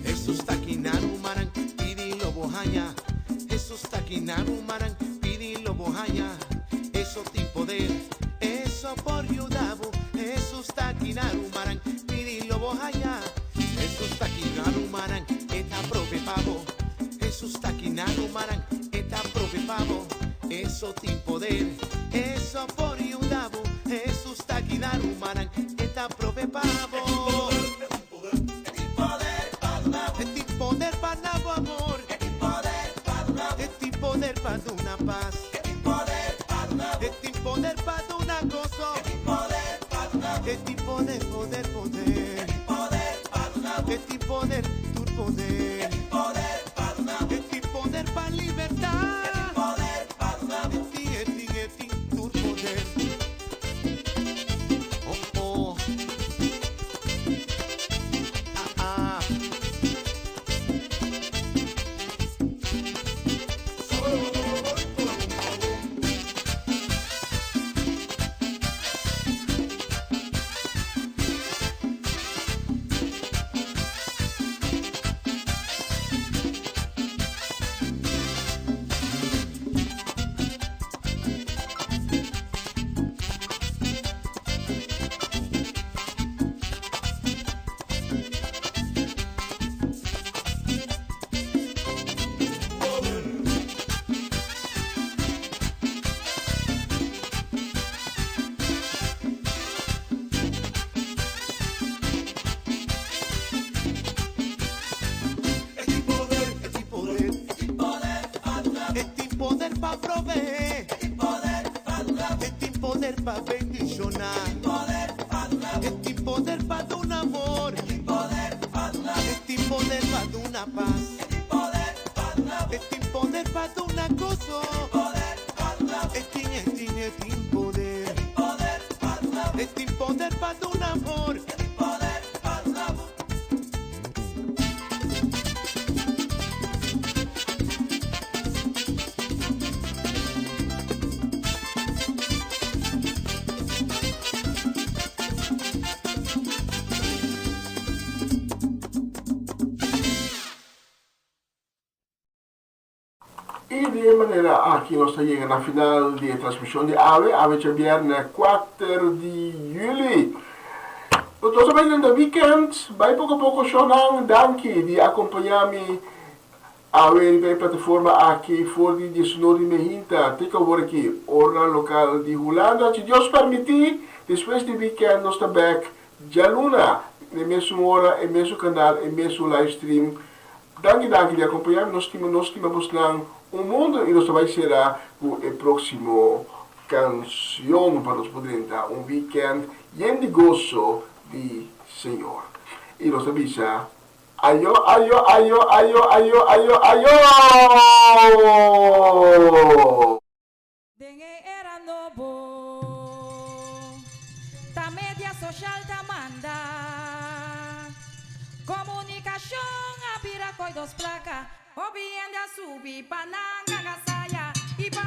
Hesus ta aki na rumannan, pidi lo bo haña. Hesus ta aki na rumannan, pidi lo bo haña. Eso tin poder, eso por yuda bo. Hesus ta aki na rumannan, pidi lo bo haña. Hesus ta aki na rumannan, e ta prove pa bo. Hesus ta aki na rumannan, e ta prove pa bo. Eso tin poder, eso por yuda bo. Hesus ta aki na rumannan, e ta prove pa bo. E tin poder pa duna bo amor. E tin poder pa duna pas. E tin poder pa duna goso. E tin poder, poder, poder. E tin poder, tur poder. E tin poder pa libertá. E tin, e tin, e tin tur poder. Oh, oh. Ah, ah. E tin poder, e tin poder pa proveé, e tin poder pa bendishoná, e tin poder pa duna amor, e tin poder pa duna pas, e tin poder pa duna goso, e tin, e tin, e tin poder, e tin poder pa duna amor. I di e manera aki nos ta yega na final di e transmishon di awe, awe djabièrnè kuater di yüli. Nos ta bai den weekend, bai poko poko shownan, danki di akompañá mi awe riba e plataforma aki for di diesunor di mehinta te ku awor aki, ora lokal di Hulanda. Si Dios permití, despues di weekend nos ta bèk djaluna, na e mesun ora, e mesun kanal, e mesun livestream. Danki danki di akompañá mi, nos stima nos stima bosnan un mundu i nos ta bai sera ku e próksimo kanshon pa nos por drenta un weekend yen di goso di Señor. I nos ta bisa ayo ayo ayo ayo ayo ayo ayo! Den e era nobo, ta media social ta manda. Comunicacion. Koi dos plaka. Hopi hende a subi pa nan gasaya. I pa